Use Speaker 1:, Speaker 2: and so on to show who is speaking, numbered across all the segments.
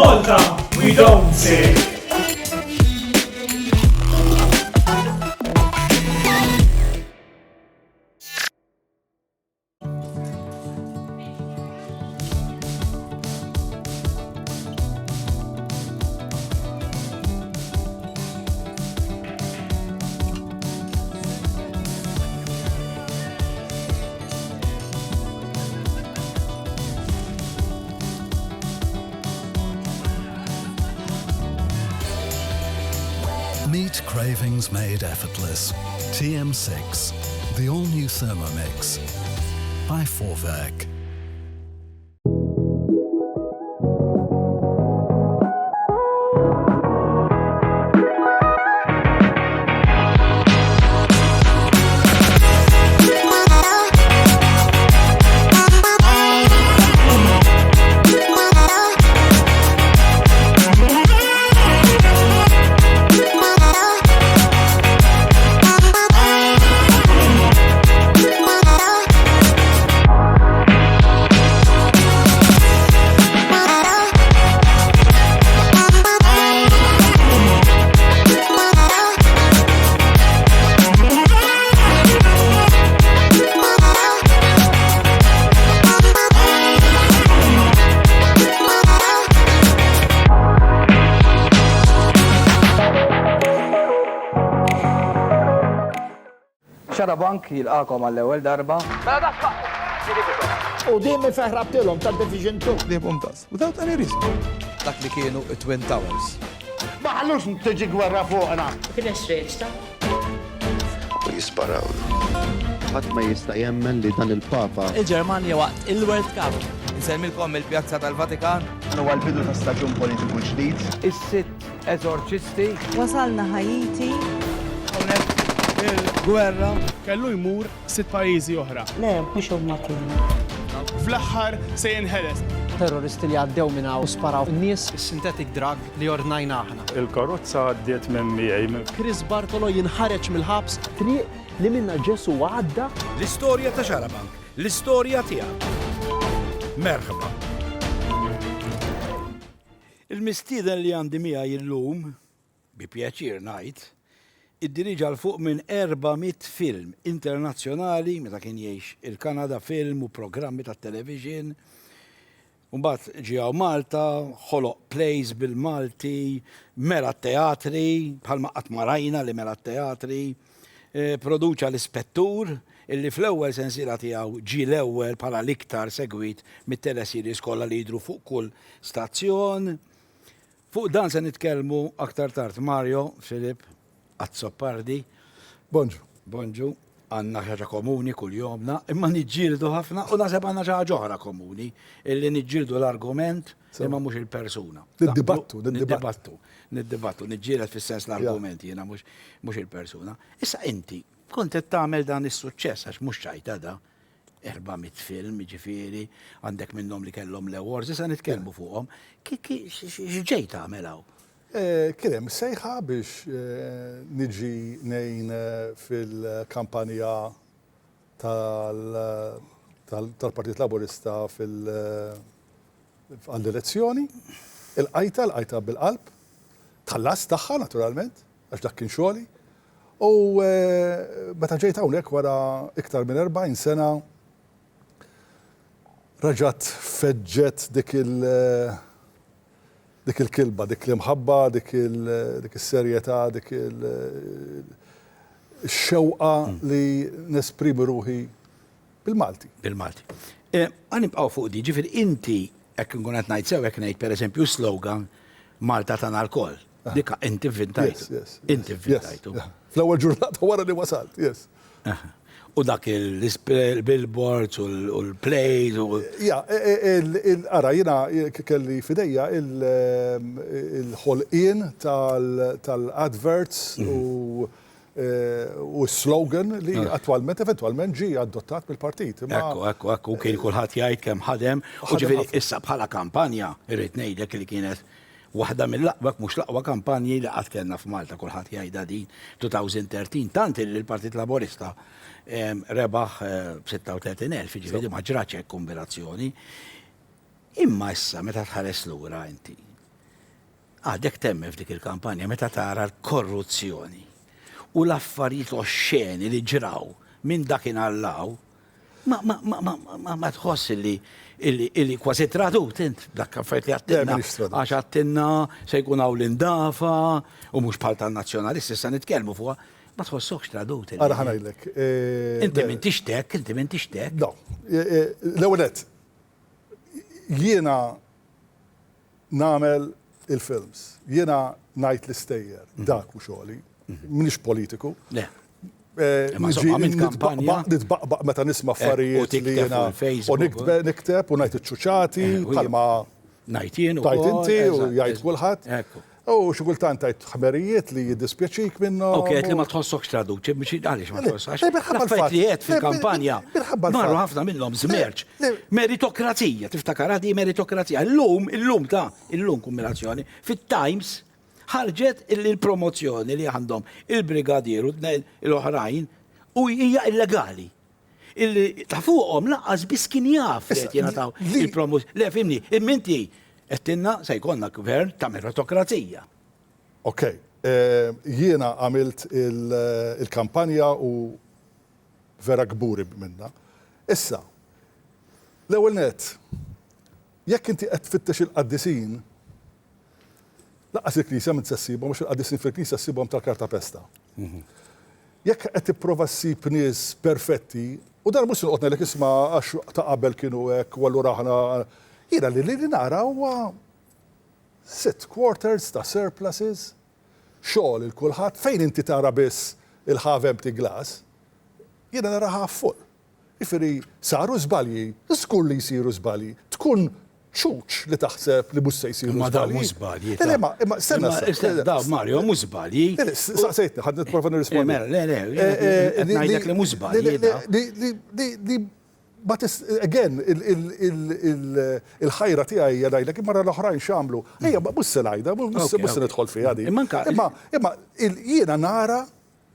Speaker 1: Malta we don't say.
Speaker 2: Meat cravings made effortless. TM6, the all-new Thermomix by Vorwerk.
Speaker 3: Xarabank jilqagħkom għall-ewwel darba.
Speaker 4: Mela dak faqqa!
Speaker 5: U din minn fejn ħrabtilhom ta' Division 2.
Speaker 6: Li mumtaz. Without any reason.
Speaker 7: Dak li kienu it-Twin Towers.
Speaker 5: Ma ħallux tiġi gwerra fuqna.
Speaker 8: Kienet reċta.
Speaker 9: U jisparawlu.
Speaker 10: Ħadd ma jista' jemmen li dan il-Papa.
Speaker 7: Il-Ġermanja waqt il-World Cup. Insellmilkom mill-Pjazza tal-Vatikan.
Speaker 9: Dan huwa l-bidu ta' staġun politiku ġdid.
Speaker 3: Is-sitt eżorċisti.
Speaker 11: Wasalna Haiti.
Speaker 6: Hawnhekk il-gwerra.
Speaker 1: Kellu jmur sitt pajjiżi oħra.
Speaker 12: Le, mhux huma kienu.
Speaker 1: Fl-aħħar se jinħeles.
Speaker 13: Terroristi li għaddew minn hawn u sparaw in-nies. Is-synthetic drug li ordnajna aħna.
Speaker 14: Il-karozza għaddiet minn miegħi.
Speaker 13: Chris Bartolo jinħareġ mill-ħabs.
Speaker 15: Triq li minnha Ġesù għadda.
Speaker 16: L-istorja ta' Xarabank, l-istorja tiegħek. Merħba.
Speaker 17: Il-mistieden li għandi miegħi illum, bi pjaċir ngħid, iddiriġa 'l fuq minn 400 film internazzjonali meta kien jgħix il-Kanada, film u programmi tat-television. Mbagħad ġie hawn Malta, ħoloq plays bil-Malti, mela t-teatri, bħalma qatt ma rajna li mela t-teatri. Produċa L-Ispettur, illi fl-ewwel sensiela tiegħu ġie l-ewwel bħala l-iktar segwit mit-teleseries kollha li jidhru fuq kull stazzjon. Fuq dan se nitkellmu aktar tard. Mario, Philip, Azzopardi.
Speaker 6: Bonġu.
Speaker 17: Bonġu. Għandna xi ħaġa komuni kuljomna, imma niġġieldu ħafna u naħseb għandna xi ħaġa oħra komuni, illi niġġieldu l-argument imma mhux il-persuna.
Speaker 6: Niddibattu,
Speaker 17: niddibattu. Niddibattu, niġġieled fis-sens l-argument jiena mhux il-persuna. Issa inti kont qed tagħmel dan is-suċċess għax mhux ċajta da. 400 film, jiġifieri, għandek minnhom li kellhom l-awards, issa nitkellmu fuqhom. X'ġej tagħmel hawn?
Speaker 6: Kien hemm sejħa biex niġi ngħin fil-kampanja tal-Partit Laburista għall-elezzjoni. Ilqajtha, ilqajtha bil-qalb. Tħallast tagħha naturalment. għax dak kien xogħli. U meta ġejt hawnhekk wara iktar minn 40 sena reġgħet feġġet dik il dik il-kilba, dik l-imħabba, dik is-serjetà, dik il-xewqa li nesprimi ruħi bil-Malti.
Speaker 17: Bil-Malti. Ħa nibqgħu fuq di, ġifieri inti hekk inkun qed ngħid sew hekk ngħid pereżempju slogan Malta tagħna lkoll. Dik inti vvintajtu. Inti vvintajtu.
Speaker 6: Fl-ewwel ġurnata wara li wasalt, yes.
Speaker 17: U dak il-billboards u l-plays u.
Speaker 6: Ja, ara jiena kelli f'idejja il-ħolqien tal-adverts u s-slogan li attwalment eventwalment ġie adottat mill-partit.
Speaker 17: Ekku, ekku, ekku, kien kulħadd jgħid kemm ħadem. U ġifieri issa bħala kampanja irrid ngħidlek li kienet Waħda mill-aqwa, jekk mhux l-aqwa kampanji li qatt kellna f'Malta, kulħadd jgħidha din, 2013, tant illi l-Partit Laburista rebaħ b'36,000, jiġifieri ma ġratx hekk kombinazzjoni. Imma issa meta tħares lura inti, Għadek temmen f'dik il-kampanja meta tara l-korruzzjoni u l-affarijiet oxxeni li ġraw minn dakinhar 'l hawn, ma, ma, ma, ma, ma, ma tħoss illi, illi, illi kważi tradut int b'dak l-affarijiet li
Speaker 6: Le,
Speaker 17: għattilna.
Speaker 6: m'iniex tradut.
Speaker 17: Għax għattilna se jkun hawn l-indafa u mhux bħal tan-Nazzjonalisti issa nitkellmu fuqha. Ma tħossokx tradut illi.
Speaker 6: Ara ħa ngħidlek.
Speaker 17: Inti m'intix t'hekk, inti m'intix t'hekk.
Speaker 6: No. L-ewwel nett, jiena Nagħmel il-films. Jiena ngħid l-istejjer. Dak hu xogħli. M'iniex politiku.
Speaker 17: Le. Imma insomma, għamilt kampanja.
Speaker 6: Nitbaqbaq meta nisma' affarijiet li jiena. U nikteb u ngħid iċ-ċuċati bħalma.
Speaker 17: Ngħid jien ukoll.
Speaker 6: Tgħid inti u jgħid kulħadd. U xi kultant tgħid ħmerijiet li jiddispjaċik minnhom.
Speaker 17: Ok, għedt li ma tħossokx tradut, għaliex ma tħossokx? L-affarijiet li għedt fil-kampanja marru ħafna minnhom żmerċ. Meritokrazija, tiftakarha di meritokrazija. Illum, illum ta' illum kumbinazzjoni, fit-Times ħarġet illi l-promozzjoni li għandhom il-brigadier u l-oħrajn u hija illegali. Illi ta' fuqhom lanqas biss kien jaf li qed jingħataw il-promozzjoni. Le, fimni, imma inti għedtilna se jkollna gvern ta' meritokrazija.
Speaker 6: Ok, jiena għamilt il-kampanja u vera kburi minnha. Issa, l-ewwel nett, jekk inti qed tfittex il-qaddisin, Lanqas il-Knisja m'int se ssibhom għax il-qaddisin fil-Knisja ssibhom tal-kartapesta. Jekk qed tipprova ssib nies perfetti, u dan mhux se noqgħod ngħidlek isma' għax ta' qabel kienu hekk u allura aħna jiena li li nara huwa sitt quarters ta' surpluses, xogħol il kulħadd, fejn inti tara biss il-half empty glass, jiena nara half full. Jiġifieri saru żbalji, żgur li jsiru żbalji. Tkun ċuċ li taħseb li mhux se jsiru żbalji.
Speaker 17: Imma dawn mhux żbalji.
Speaker 6: Le, le, ma, imma stenna.
Speaker 17: Dawn, Mario, mhux żbalji.
Speaker 6: Le, le, saqsejtni, ħa nipprova nirrispondi.
Speaker 17: Mela, le, le, qed ngħidlek li mhux żbalji.
Speaker 6: Li, li, ma tis, again, il-ħajra tiegħi hija ngħidlek imma ara l-oħrajn x'għamlu. Ejja, mhux se ngħidha, mhux se nidħol fiha din. Imma, imma jiena nara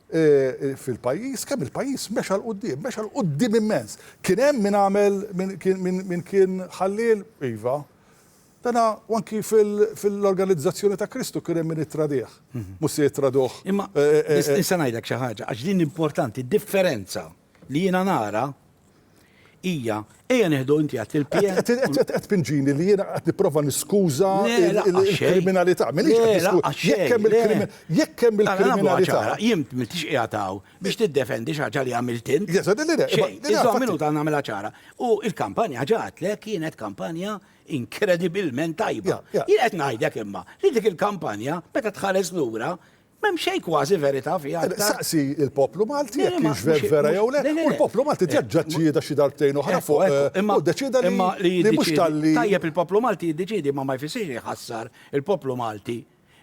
Speaker 6: fil-pajjiż, kemm il-pajjiż mexa 'l quddiem, mexa 'l quddiem immens. Kien hemm min għamel, min kien ħalliel, iva. Dana u anki fil-organizzazzjoni ta' Kristu kien hemm min ittradih. Mhux se jittraduh.
Speaker 17: Imma nista' ngħidlek xi ħaġa, għax din importanti, differenza li jiena nara hija, ejja nieħdu inti għedt il-PN.
Speaker 6: Qed tpinġini li jiena qed nipprova niskuża l-kriminalità. M'iniex qed niskuża. Jekk hemm il-kriminalità. Jekk hemm il-kriminalità.
Speaker 17: Jien m'intix qiegħed hawn biex tiddefendi xi ħaġa li għamilt int. Xejn. Iżomm minuta nagħmilha ċara. U l-kampanja ġa għedtlek kienet kampanja inkredibilment tajba. Jien qed ngħidlek imma li dik il-kampanja meta tħares lura M'hemm xejn kważi verità fiha aktar.
Speaker 6: Saqsi l-poplu Malti jekk kienx ver vera jew le, u l-poplu Malti diġà ddeċieda xi darbtejn oħra fuq u ddeċieda li mhux talli.
Speaker 17: Tajjeb il-poplu Malti jiddeċiedi imma ma jfissirx li jħassar il-poplu Malti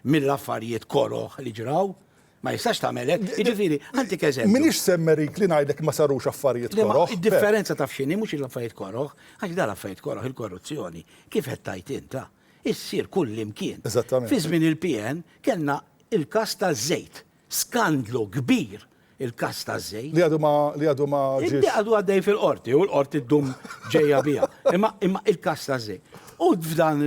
Speaker 17: mill-affarijiet koroh li ġraw. Ma jistax tagħmel hekk. Jiġifieri, ħa ntik eżempju.
Speaker 6: M'iniex se mmerik li ngħidlek ma sarux affarijiet koroh.
Speaker 17: Id-differenza taf x'inhi mhux l-affarijiet koroh, għax dan l-affarijiet koroh il-korruzzjoni kif qed tgħid int, ah. issir kullimkien.
Speaker 6: Eżattament.
Speaker 17: Fi żmien il-PN kellna il-każ taż-żejt. Skandlu kbir il-każ taż-żejt.
Speaker 6: Li għadu ma li għadu ma ġiex.
Speaker 17: Li għadu għaddej fil-qorti u l-qorti ddum ġejja biha. Imma imma il-każ taż-żejt. U f'dan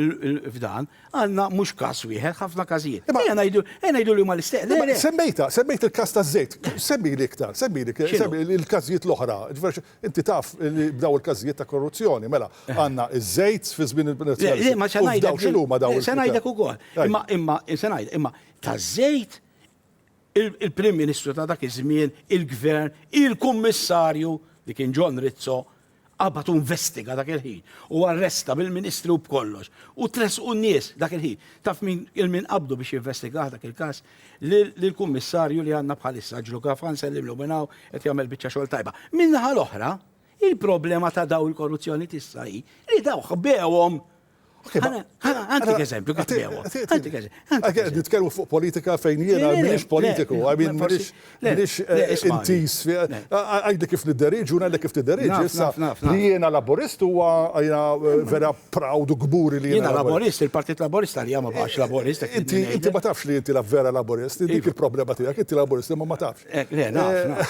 Speaker 17: f'dan għandna mhux każ wieħed, ħafna każijiet. Ejja ngħidu ejja ngħidu li huma l-istess. Le, le.
Speaker 6: Semmejtha, semmejt il-każ taż-żejt. Semmili iktar, semmili semmi l-każijiet l-oħra. Inti taf li b'daw il-każijiet ta' korruzzjoni, mela, għandna iż-żejt fi żmien
Speaker 17: il-Nazzjonalisti. Le, ma se ngħidlek.
Speaker 6: X'inhuma daw
Speaker 17: Se ngħidlek ukoll. Imma imma se ngħid, imma taż-żejt il-Prim Ministru ta' dak iż-żmien, il-Gvern, il-Kummissarju li kien John Rizzo qabad u investiga dak il-ħin u arresta bil-ministri u b'kollox u tressqu n-nies dak il-ħin. Taf min il-min qabdu biex jinvestigah dak il-każ? Lill-Kummissarju li għandna bħalissa, Ġlu Gafa, nsellimlu minn hawn, qed jagħmel biċċa xogħol tajba. Min-naħa l-oħra, il-problema ta' daw il-korruzzjoni t'issa hi li daw ħbewhom. Għantik eżempju kif ħbewhom. Għantik
Speaker 6: eżempju. Nitkellmu fuq politika fejn jiena m'iniex politiku, I mean m'iniex m'iniex intiż għidli kif nidderiġi u ngħidlek kif tidderiġi. Issa li jiena Laburist huwa jiena vera proud u kburi li
Speaker 17: jiena Laburist. Il-Partit Laburista li ma baqax Laburist.
Speaker 6: Inti inti ma tafx li inti la vera Laburist, dik il-problema tiegħek, inti Laburist imma ma tafx.
Speaker 17: Le, naf, naf.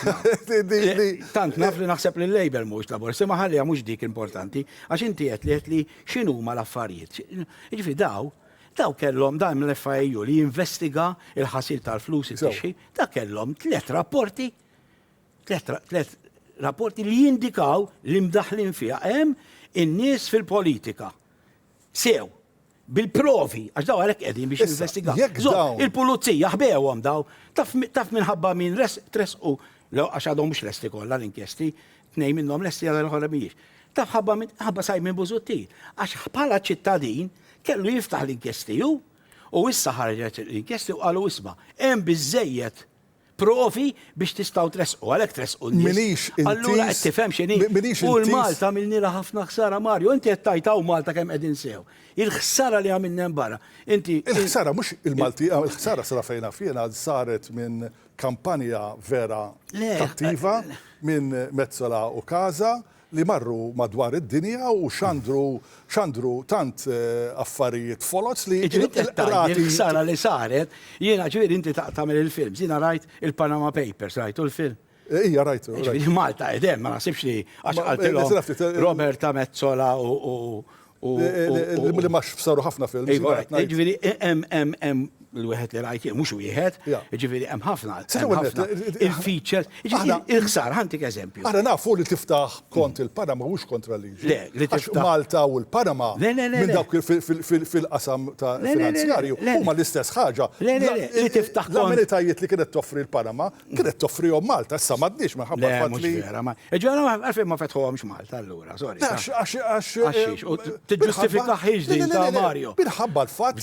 Speaker 17: Tant naf li naħseb li l-Labour mhux Laburist, imma ħalliha mhux dik importanti, għax inti qed li qed li x'inhuma l-affarijiet. Jiġifieri daw. Daw kellhom dan l-FIAU li jinvestiga il-ħasil tal-flus it-tixħi, da kellhom tlet rapporti, tlet rapporti li jindikaw li mdaħlin fiha hemm in-nies fil-politika. Sew, bil-provi, għax daw għalhekk qegħdin biex jinvestigaw. Il-pulizija ħbewhom daw, taf minħabba min tresqu, għax għadhom mhux lesti kollha l-inkjesti, tnejn minnhom lesti għal l-oħra mhijiex. Taf ħabba min ħabba Simon Busuttil, għax bħala ċittadin kellu jiftaħ l-inkjesti hu u issa ħarġet l-inkjesti u qalu isma' hemm biżejjed provi biex tistgħu tressqu, għalhekk tressqu n-nies.
Speaker 6: Minix intiż.
Speaker 17: Allura qed tifhem x'inhi?
Speaker 6: Minix
Speaker 17: U
Speaker 6: intiż.
Speaker 17: l-Malta għamilnielha ħafna ħsara Mario, inti qed tgħid hawn Malta kemm qegħdin sew. Il-ħsara li għamilna hemm barra. Inti
Speaker 6: Il-ħsara mhux il-Malti, il-ħsara sara fejn naf jiena saret minn kampanja vera kattiva minn Metsola u Casa li marru madwar id-dinja u xandru xandru tant affarijiet foloz li
Speaker 17: l-qrati. Il-ħsara li saret, jiena ġifieri inti tagħmel il-films, jiena rajt il-Panama Papers, rajtu l-film?
Speaker 6: Ija rajtu.
Speaker 17: Ġifieri Malta qed hemm, ma naħsibx li għax qaltilhom Roberta Metsola u
Speaker 6: Li ma saru ħafna films.
Speaker 17: Iva, ġifieri hemm hemm hemm l-wieħed li rajt jien mhux wieħed, ġifieri hemm ħafna. Il-features, il-ħsar, ħantik eżempju.
Speaker 6: Aħna nafu li tiftaħ kont il-Panama mhux kontra l-liġi.
Speaker 17: Le, li
Speaker 6: tiftaħ. Malta u l-Panama minn dawk fil-qasam ta' finanzjarju huma l-istess ħaġa.
Speaker 17: Le, le, le, li tiftaħ kont.
Speaker 6: L-amenitajiet li kienet toffri l-Panama Kienet toffrihom Malta, issa m'għadniex minħabba l-fatt li.
Speaker 17: Le, mhux vera, ma. Ġara għalfejn ma fetħuhomx Malta allura, sorry.
Speaker 6: Għax, għax, għax.
Speaker 17: Għax, tiġġustifikahiex din ta' Mario.
Speaker 6: Minħabba l-fatt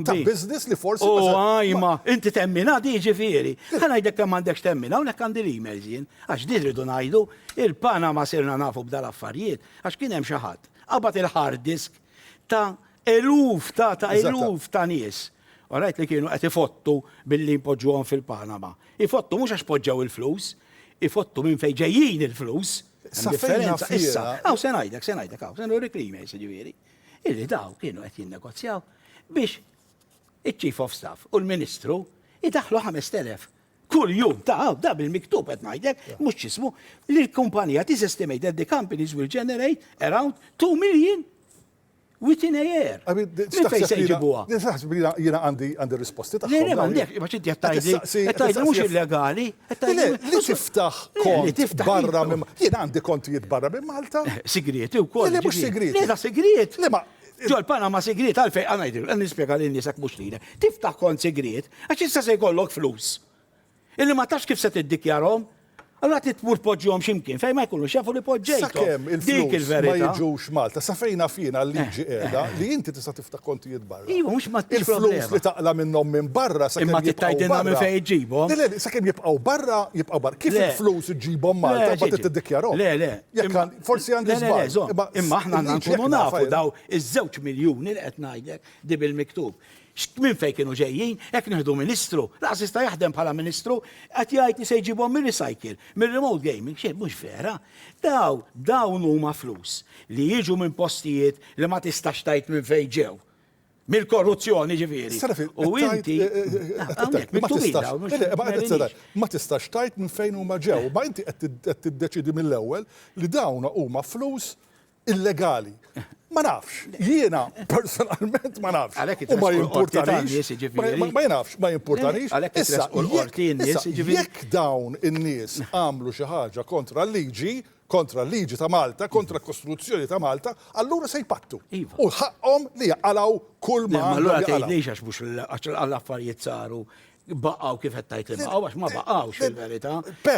Speaker 6: ta' business li forsi.
Speaker 17: U għajma, inti temmina di ġifieri. Ħa ngħidlek kemm m'għandekx temmina, hawnhekk għandi l-emails jien, għax din rridu ngħidu, il-Panama sirna nafu b'dal-affarijiet, għax kien hemm xi ħadd qabad il-hard disk ta' eluf ta' ta' eluf ta' nies. Alright li kienu qed ifottu billi jpoġġuhom fil-Panama. Ifottu mhux għax poġġew il-flus, ifottu minn fejn ġejjin il-flus.
Speaker 6: Sa fejn naf
Speaker 17: Issa, hawn se ngħidlek, se ngħidlek hawn, se nurik l-emails ġifieri. Illi daw kienu qed jinnegozjaw biex iċ-Chief of Staff u l-Ministru idaħlu 5000 kull jum ta' da bil-miktub qed ngħidlek, mhux x'ismu, li l-kumpanija it is estimated the companies will generate around 2 million Within a year. Minn fejn se jġibuha?
Speaker 6: Taħseb li jiena għandi għandi risposti
Speaker 17: tagħhom. Le, le, m'għandek, ma x'inti qed tgħidli. Qed tgħidli mhux illegali.
Speaker 6: Le, li tiftaħ kont barra minn Jiena għandi kontijiet barra minn Malta.
Speaker 17: Sigrieti wkoll.
Speaker 6: Le, mhux sigrieti.
Speaker 17: Le, da sigriet. Le, ma Ġol Panama sigriet għalfejn għana jdiru, nispjega lil nies mhux lilek. Tiftaħ kont sigriet, għax issa se jkollok flus. Illi ma tafx kif se tiddikjarhom, allura trid tmur tpoġġihom xi mkien fejn ma jkunux jafu li poġġejthom.
Speaker 6: Sakemm
Speaker 17: Dik
Speaker 6: il-flus ma
Speaker 17: il-verità.
Speaker 6: jiġux Malta, sa fejn naf jiena l-liġi qiegħda li inti tista' tiftaħ kontijiet barra.
Speaker 17: Iva, mhux ma tix
Speaker 6: Il-flus
Speaker 17: problema.
Speaker 6: li taqla' minnhom minn barra sakemm
Speaker 17: Imma trid
Speaker 6: jibqgħu
Speaker 17: tgħidilna minn
Speaker 6: barra.
Speaker 17: fejn iġġibhom.
Speaker 6: Le, le, sakemm jibqgħu barra, jibqgħu barra. Kif
Speaker 17: Le.
Speaker 6: il-flus iġġibhom Malta
Speaker 17: Le,
Speaker 6: mbagħad
Speaker 17: ġiġi.
Speaker 6: tiddikjarhom?
Speaker 17: Le, le.
Speaker 6: Jekk
Speaker 17: Imma-
Speaker 6: għand- forsi għandi
Speaker 17: Le, le, le,
Speaker 6: żball.
Speaker 17: żomm. Imma aħna għandna
Speaker 6: il-liġi
Speaker 17: nkunu
Speaker 6: jekk nafha
Speaker 17: nafu
Speaker 6: jiena.
Speaker 17: daw iż-żewġ miljuni li qed ngħidlek di bil-miktub. Minn fejn kienu ġejjin? Hekk nieħdu ministru, lanqas jista' jaħdem bħala ministru, qed jgħid li se jġibhom mir-recycle, mir-remote gaming, xejn mhux vera. Daw, dawn huma flus li jiġu minn postijiet li ma tistax tgħid minn fejn ġew. Mill-korruzzjoni ġifieri. U inti hawnhekk miktubin dawn.
Speaker 6: Ma tistax tgħid minn fejn huma ġew, ma inti qed tiddeċiedi mill-ewwel li dawn huma flus illegali. Ma nafx, jiena personalment ma nafx. U ma jimpurtanix. Ma nafx, ma jimpurtanix. Issa, jekk dawn in-nies għamlu xi ħaġa kontra l-liġi, kontra l-liġi ta' Malta, kontra l-Kostituzzjoni ta' Malta, allura se jpattu.
Speaker 17: Iva.
Speaker 6: U ħaqhom li jaqalgħu kull ma.
Speaker 17: Allura tgħidlix għax mhux għax l-affarijiet saru baqgħu kif qed tgħid li baqgħu għax ma baqgħux fil-verità.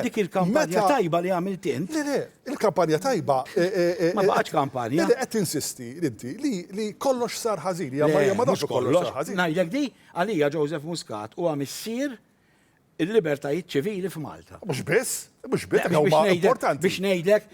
Speaker 17: Dik il-kampanja tajba li għamilt int.
Speaker 6: Le, le, il-kampanja tajba. Eh, eh, eh,
Speaker 17: ma baqgħetx kampanja.
Speaker 6: Le, qed tinsisti inti li kollox sar ħażin. Ja, ma nafx kollox sar ħażin.
Speaker 17: Ngħidlek di, għalija Joseph Muscat huwa missier il-libertajiet ċivili f'Malta.
Speaker 6: Mhux biss, mhux biss, huma importanti.
Speaker 17: Biex ngħidlek,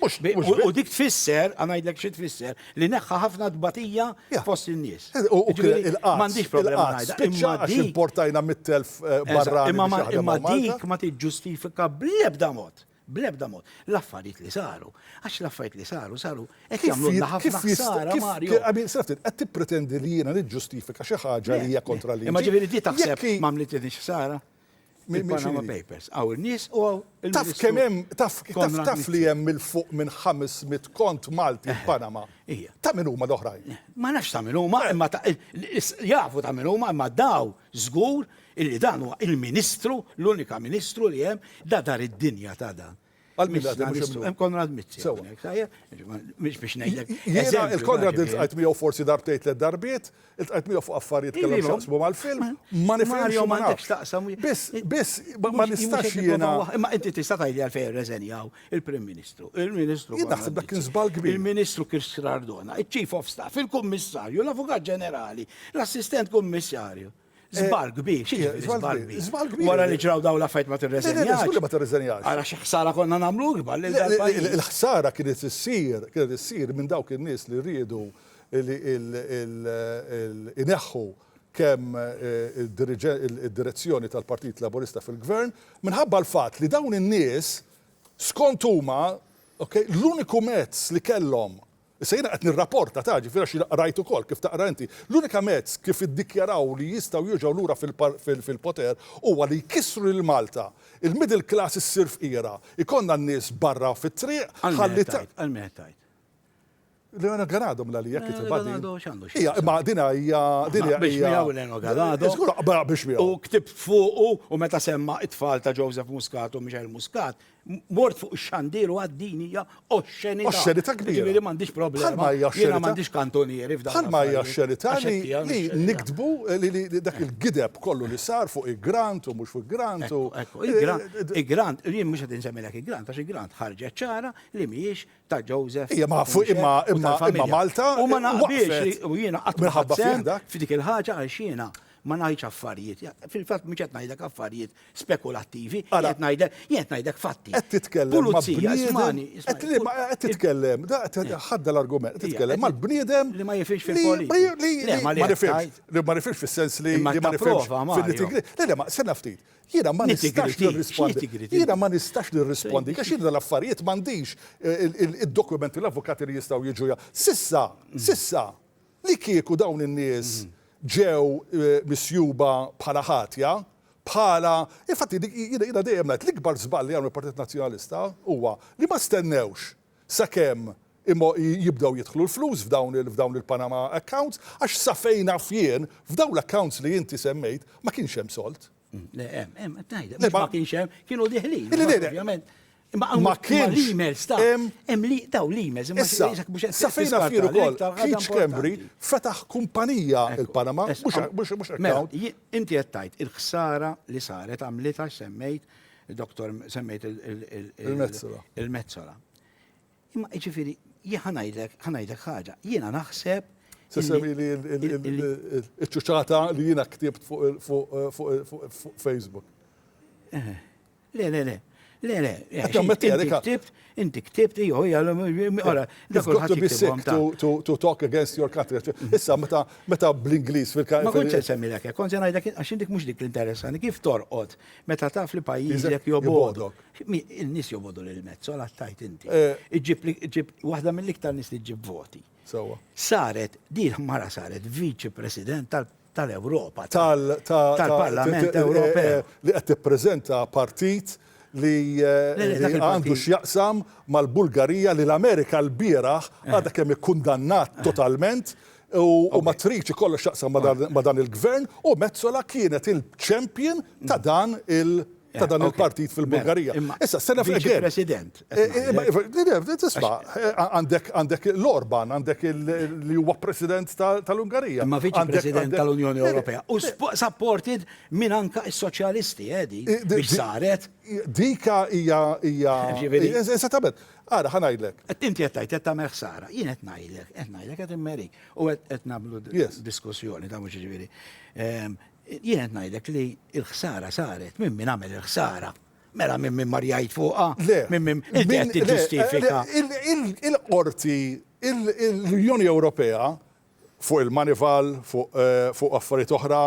Speaker 17: u dik tfisser, ngħidlek xi tfisser, li neħħa ħafna tbatija fost in-nies.
Speaker 6: U m'għandix problema ngħidha. Imma dik importajna mit-telf eh, barra.
Speaker 17: Imma dik ma tiġġustifika bl-ebda mod. Bl-ebda mod. L-affarijiet li saru. Għax l-affarijiet li saru, saru qed jagħmlu ħafna ħsara, Mario.
Speaker 6: Għamin, sraftit, qed tippretendi li jiena niġġustifika xi ħaġa li hija kontra li.
Speaker 17: Imma ġifieri di taħseb ma għamlitilniex ħsara. Il-Panama Papers. Hawn in-nies u hawn
Speaker 6: il-Ministru. Taf kemm hemm, taf taf li hemm 'il fuq minn 500 kont Malti f'Panama. Ta' min huma l-oħrajn?
Speaker 17: Ma nafx ta' min huma, imma jafu ta' min huma, imma daw żgur illi dan huwa il-Ministru, l-unika Ministru li hemm, da dar id-dinja ta' dan.
Speaker 6: Għal min għadha mhux
Speaker 17: Hemm Konrad Mizzi. Mhux biex ngħidlek.
Speaker 6: Jiena il-Konrad iltqajt miegħu forsi darbtejn tliet darbiet, iltqajt miegħu fuq affarijiet kellhom x'jaqsmu mal-film, ma nifhimx u ma nafx. Biss, biss, ma nistax jiena.
Speaker 17: Imma inti tista' tgħidli għalfejn irreżenjaw il-Prim Ministru, il-Ministru.
Speaker 6: Jien naħseb dak kien żball kbir.
Speaker 17: Il-Ministru Chris Cardona, iċ-Chief of Staff, il-Kummissarju, l-Avukat Ġenerali, l-Assistent Kummissarju. Żball kbir, xi jiġifieri żball kbir?
Speaker 6: Żball kbir.
Speaker 17: Wara li ġraw dawn l-affarijiet ma tirreżenjax.
Speaker 6: Le, le, le, ma tirreżenjax.
Speaker 17: Ara xi ħsara konna nagħmlu ikbar lil dal-pajjiż.
Speaker 6: Il-ħsara kienet issir, kienet issir minn dawk in-nies li riedu li ineħħu kemm id-direzzjoni tal-Partit Laburista fil-Gvern minħabba l-fatt li dawn in-nies skont huma, okay, l-uniku mezz li kellhom Issa jiena qed nirrapporta ta' ġifieri għax jiena qrajt ukoll kif taqra inti. L-unika mezz kif iddikjaraw li jistgħu jerġgħu lura fil-poter huwa li jkissru lil Malta, il-middle class issir fqira, ikollna n-nies barra fit-triq
Speaker 17: ħalli ta'. Għal min qed tgħid?
Speaker 6: Leno Ganado mela li jekk
Speaker 17: kitibha din. Leno Ganado x'għandu
Speaker 6: x'jaqsam? Ija, imma din hija din hija.
Speaker 17: Biex miegħu Leno Ganado.
Speaker 6: Żgur biex miegħu.
Speaker 17: U ktibt fuqu u meta semma t-tfal ta' Joseph Muscat u Michelle Muscat, Mort fuq ix-xandir u għad din hija oxxenità.
Speaker 6: Oxxenità kbira.
Speaker 17: Ġifieri m'għandix problema.
Speaker 6: Bħalma hija oxxenità.
Speaker 17: Jiena m'għandix kantunieri f'dan.
Speaker 6: Bħalma hija oxxenità li niktbu li dak il-gideb kollu li sar fuq il-grant u mhux fuq il-grant u.
Speaker 17: Ekku, il-grant, il-grant, jien mhux qed insemmilek il-grant għax il-grant ħarġet ċara li mhijiex ta' Joseph.
Speaker 6: Ija ma fuq imma imma imma Malta.
Speaker 17: U ma naqbilx u jiena qatt ma ħadt sehem f'dik il-ħaġa għaliex jiena ma ngħidx affarijiet. Fil-fatt mhux qed ngħidlek affarijiet spekulattivi, qed ngħidlek, jien qed ngħidlek fatti.
Speaker 6: Qed titkellem ma' bniedem. Qed titkellem, ħadda l-argument, qed titkellem mal-bniedem
Speaker 17: li ma jifhimx fil-politika.
Speaker 6: Li ma nifhimx, li ma nifhimx fis-sens li ma nifhimx fil-nitty-gritty. Le, le, ma stenna ftit. Jiena ma nistax nirrispondi. Jiena ma nistax nirrispondi għax jiena dal-affarijiet m'għandix id-dokumenti l-avukati li jistgħu jiġu. Sissa, sissa, Li kieku dawn in-nies ġew misjuba bħala ħatja, bħala, infatti jiena dejjem ngħid l-ikbar żball li għamel il-Partit Nazzjonalista huwa li ma stennewx sakemm jibdew jidħlu l-flus f'dawn il-Panama Accounts, għax sa fejn naf jien, f'dawn l-accounts li inti semmejt ma kienx hemm sold.
Speaker 17: Le, hemm, hemm, qed ngħidlek, mhux ma kienx hemm, kienu diħlin. Le, le, le. Ovvjament. Imma
Speaker 6: ma kienx
Speaker 17: l-emails ta' hemm li daw l-emails.
Speaker 6: Issa, sa fejn naf jien ukoll, Keith Schembri fetaħ kumpanija il-Panama, mhux
Speaker 17: mela, account. Inti qed tgħid il-ħsara li saret għamlitha semmejt doktor semmejt
Speaker 6: il-Mezzola.
Speaker 17: Il-Mezzola. Imma jiġifieri jien ħa ngħidlek, ħa ngħidlek ħaġa, jiena naħseb
Speaker 6: Se semmi li il-ċuċata li jiena ktibt fuq Facebook.
Speaker 17: Eh, le, le, le. Le, le. Inti ktibt, inti ktibt, ijo, hija,
Speaker 6: ora, dak got to be sick to talk against your country. Issa, meta meta bl-Ingliż
Speaker 17: fil-ka. Ma kontx se nsemmilek hekk, kont se ngħidlek għax intik mhux dik l-interessani, kif torqod meta taf li pajjiżek jobogħdok. In-nies jobogħdu lil Metsola tajt inti. Eh. Iġġib waħda mill-iktar nies li ġġib voti.
Speaker 6: Sewwa.
Speaker 17: Saret, din mara saret viċi president tal-Ewropa. Tal-Parlament eh, Ewropew.
Speaker 6: Eh, li qed tippreżenta partit li għandu x'jaqsam mal-Bulgarija li l-Amerika l-bieraħ għadha kemm ikkundannat totalment u ma tridx ikollha x'taqsam ma' dan il-gvern u Metsola kienet il-champion ta' dan il- ta' dan il-partit fil-Bulgarija. Issa, sena
Speaker 17: fl President.
Speaker 6: Tisma, għandek għandek l-Orban, għandek li huwa president tal-Ungarija.
Speaker 17: Imma viċi president tal-Unjoni Ewropea. U supported minn anka is-soċjalisti, edi, biex saret.
Speaker 6: Dika hija hija. Esattament. Ara, ħa ngħidlek.
Speaker 17: Qed inti qed tgħid qed tagħmel ħsara. Jien qed ngħidlek, qed ngħidlek qed immerik u qed nagħmlu diskussjoni ta' mhux jiġifieri. Ehm, jien qed ngħidlek li l-ħsara saret minn min għamel il-ħsara. Mela minn min mar jgħid fuqha, minn min inti qed tiġġustifika.
Speaker 6: Il-qorti, l-Unjoni Ewropea. Fuq il-Moneyval, fuq fuq affarijiet oħra,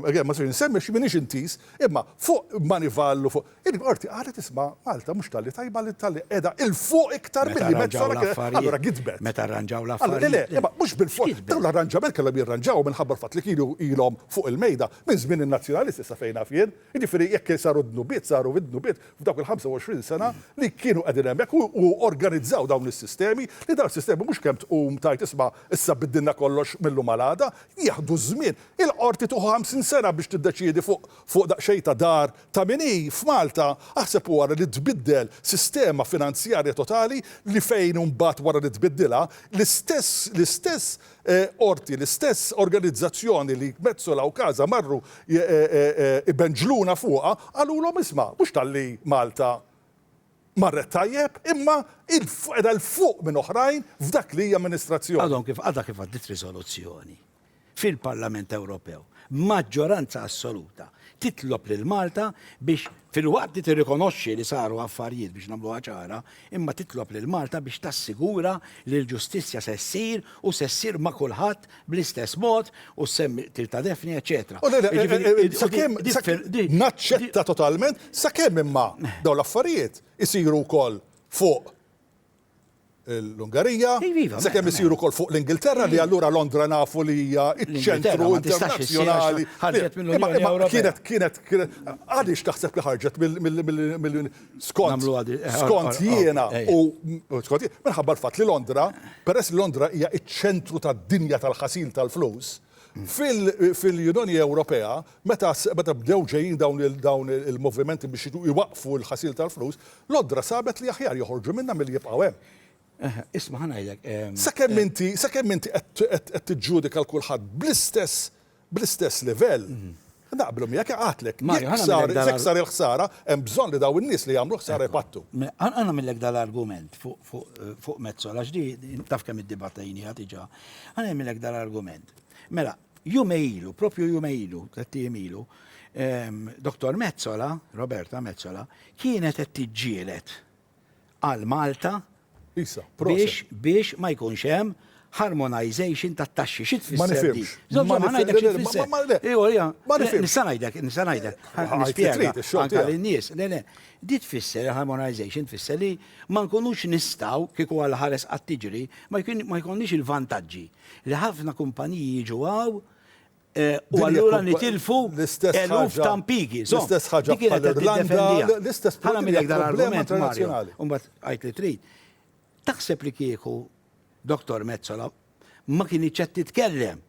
Speaker 6: again ma nistax insemmi għax m'iniex intiż, imma fuq Moneyval u fuq, il-Qorti qalet isma' Malta mhux talli tajba li talli qiegħda 'il fuq iktar
Speaker 17: Meta
Speaker 6: milli
Speaker 17: arranġaw
Speaker 6: Metsola kienet,
Speaker 17: l-affarijiet.
Speaker 6: allura gidbet.
Speaker 17: Meta arranġaw
Speaker 6: Allura le le,
Speaker 17: l-affarijiet.
Speaker 6: imma mhux bilfors,
Speaker 17: X'kitbet?
Speaker 6: dawn l-arranġament kellhom jirranġawhom minħabba l-fatt li kienu ilhom fuq il-mejda minn żmien in-Nazzjonalisti sa fejn naf jien. Jiġifieri jekk saru dnubiet saru d-dnubiet f'dawk il-25 sena li kienu qegħdin hemmhekk u organizzaw dawn is-sistemi, li dawn is-sistemi mhux kemm tqum tgħid isma' issa biddilna kollox mil-lum għal għada, jieħdu ż-żmien. Il-Qorti tieħu 50 sena biex tiddeċiedi fuq fuq daqsxejn ta' dar ta' min hi f'Malta, aħseb u ara li tbiddel sistema finanzjarja totali li fejn imbagħad wara li tbiddilha, l-istess l-istess Qorti, l-istess organizzazzjoni li Metsola u Casa marru ibenġluna fuqha, qalulhom isma' mhux talli Malta marret tajjeb, imma qiegħda 'l fuq minn oħrajn f'dak li hija amministrazzjoni.
Speaker 17: Għadhom kif għadha kif għaddiet riżoluzzjoni fil-Parlament Ewropew b'maġġoranza assoluta titlob lil Malta biex filwaqt li tirrikonoxxi li saru affarijiet biex nagħmluha ċara, imma titlob lil Malta biex tassigura li l-ġustizzja se ssir u se ssir ma' kulħadd bl-istess mod u ssemmi l-qtil ta' Daphne eċċetera.
Speaker 6: U le, le, sakemm, naċċetta totalment, sakemm imma dawn l-affarijiet isiru wkoll fuq l-Ungarija, sakemm isiru wkoll fuq l-Ingilterra li allura Londra nafu li hija ċ-ċentru internazzjonali.
Speaker 17: Ħarġet mill-Unjoni Ewropea.
Speaker 6: Kienet, kienet, kienet, għaliex taħseb li ħarġet mill skont skont jiena u skont minħabba l-fatt li Londra, peress li Londra hija ċ-ċentru tad-dinja tal-ħasil tal-flus, fil-Unjoni Ewropea, meta bdew ġejjin dawn il-movimenti biex iwaqqfu l-ħasil tal-flus, Londra sabet li aħjar joħorġu minnha milli jibqgħu hemm.
Speaker 17: Isma' ħa ngħidlek.
Speaker 6: Sakemm inti, sakemm inti qed tiġġudika 'l kulħadd bl-istess, bl-istess livell, naqblu miegħek għadtlek, jekk sar, jekk sar il-ħsara, hemm bżonn li dawn in-nies li jagħmlu ħsara jpattu.
Speaker 17: Ħa nagħmillek dal-argument fuq Metsola, għax di taf kemm iddibattejniha diġà. Ħa nagħmillek dal-argument. Mela, jumej ilu, propju jumej ilu, tlett ijiem ilu, Dottor Metsola, Roberta Metsola, kienet qed tiġġieled għal Malta biex biex ma jkunx hemm harmonization tat-taxxi. Xi tfisser di?
Speaker 6: Ma nifhimx.
Speaker 17: Xi tfisser?
Speaker 6: Ma nifhimx.
Speaker 17: Nista' ngħidlek, nista' ngħidlek. Nispjega anke lin-nies. Le, le. Di tfisser harmonization tfisser li ma nkunux nistgħu kieku għal ħares qatt tiġri, ma jkollniex il-vantaġġi li ħafna kumpaniji jiġu hawn U allura nitilfu eluf ta' impjiegi.
Speaker 6: L-istess ħaġa bħall-Irlanda, l-istess
Speaker 17: Ħa nagħmilek dal-argument internazzjonali. U mbagħad għid li trid. Taħseb li kieku Dottor Metsola ma kinitx qed titkellem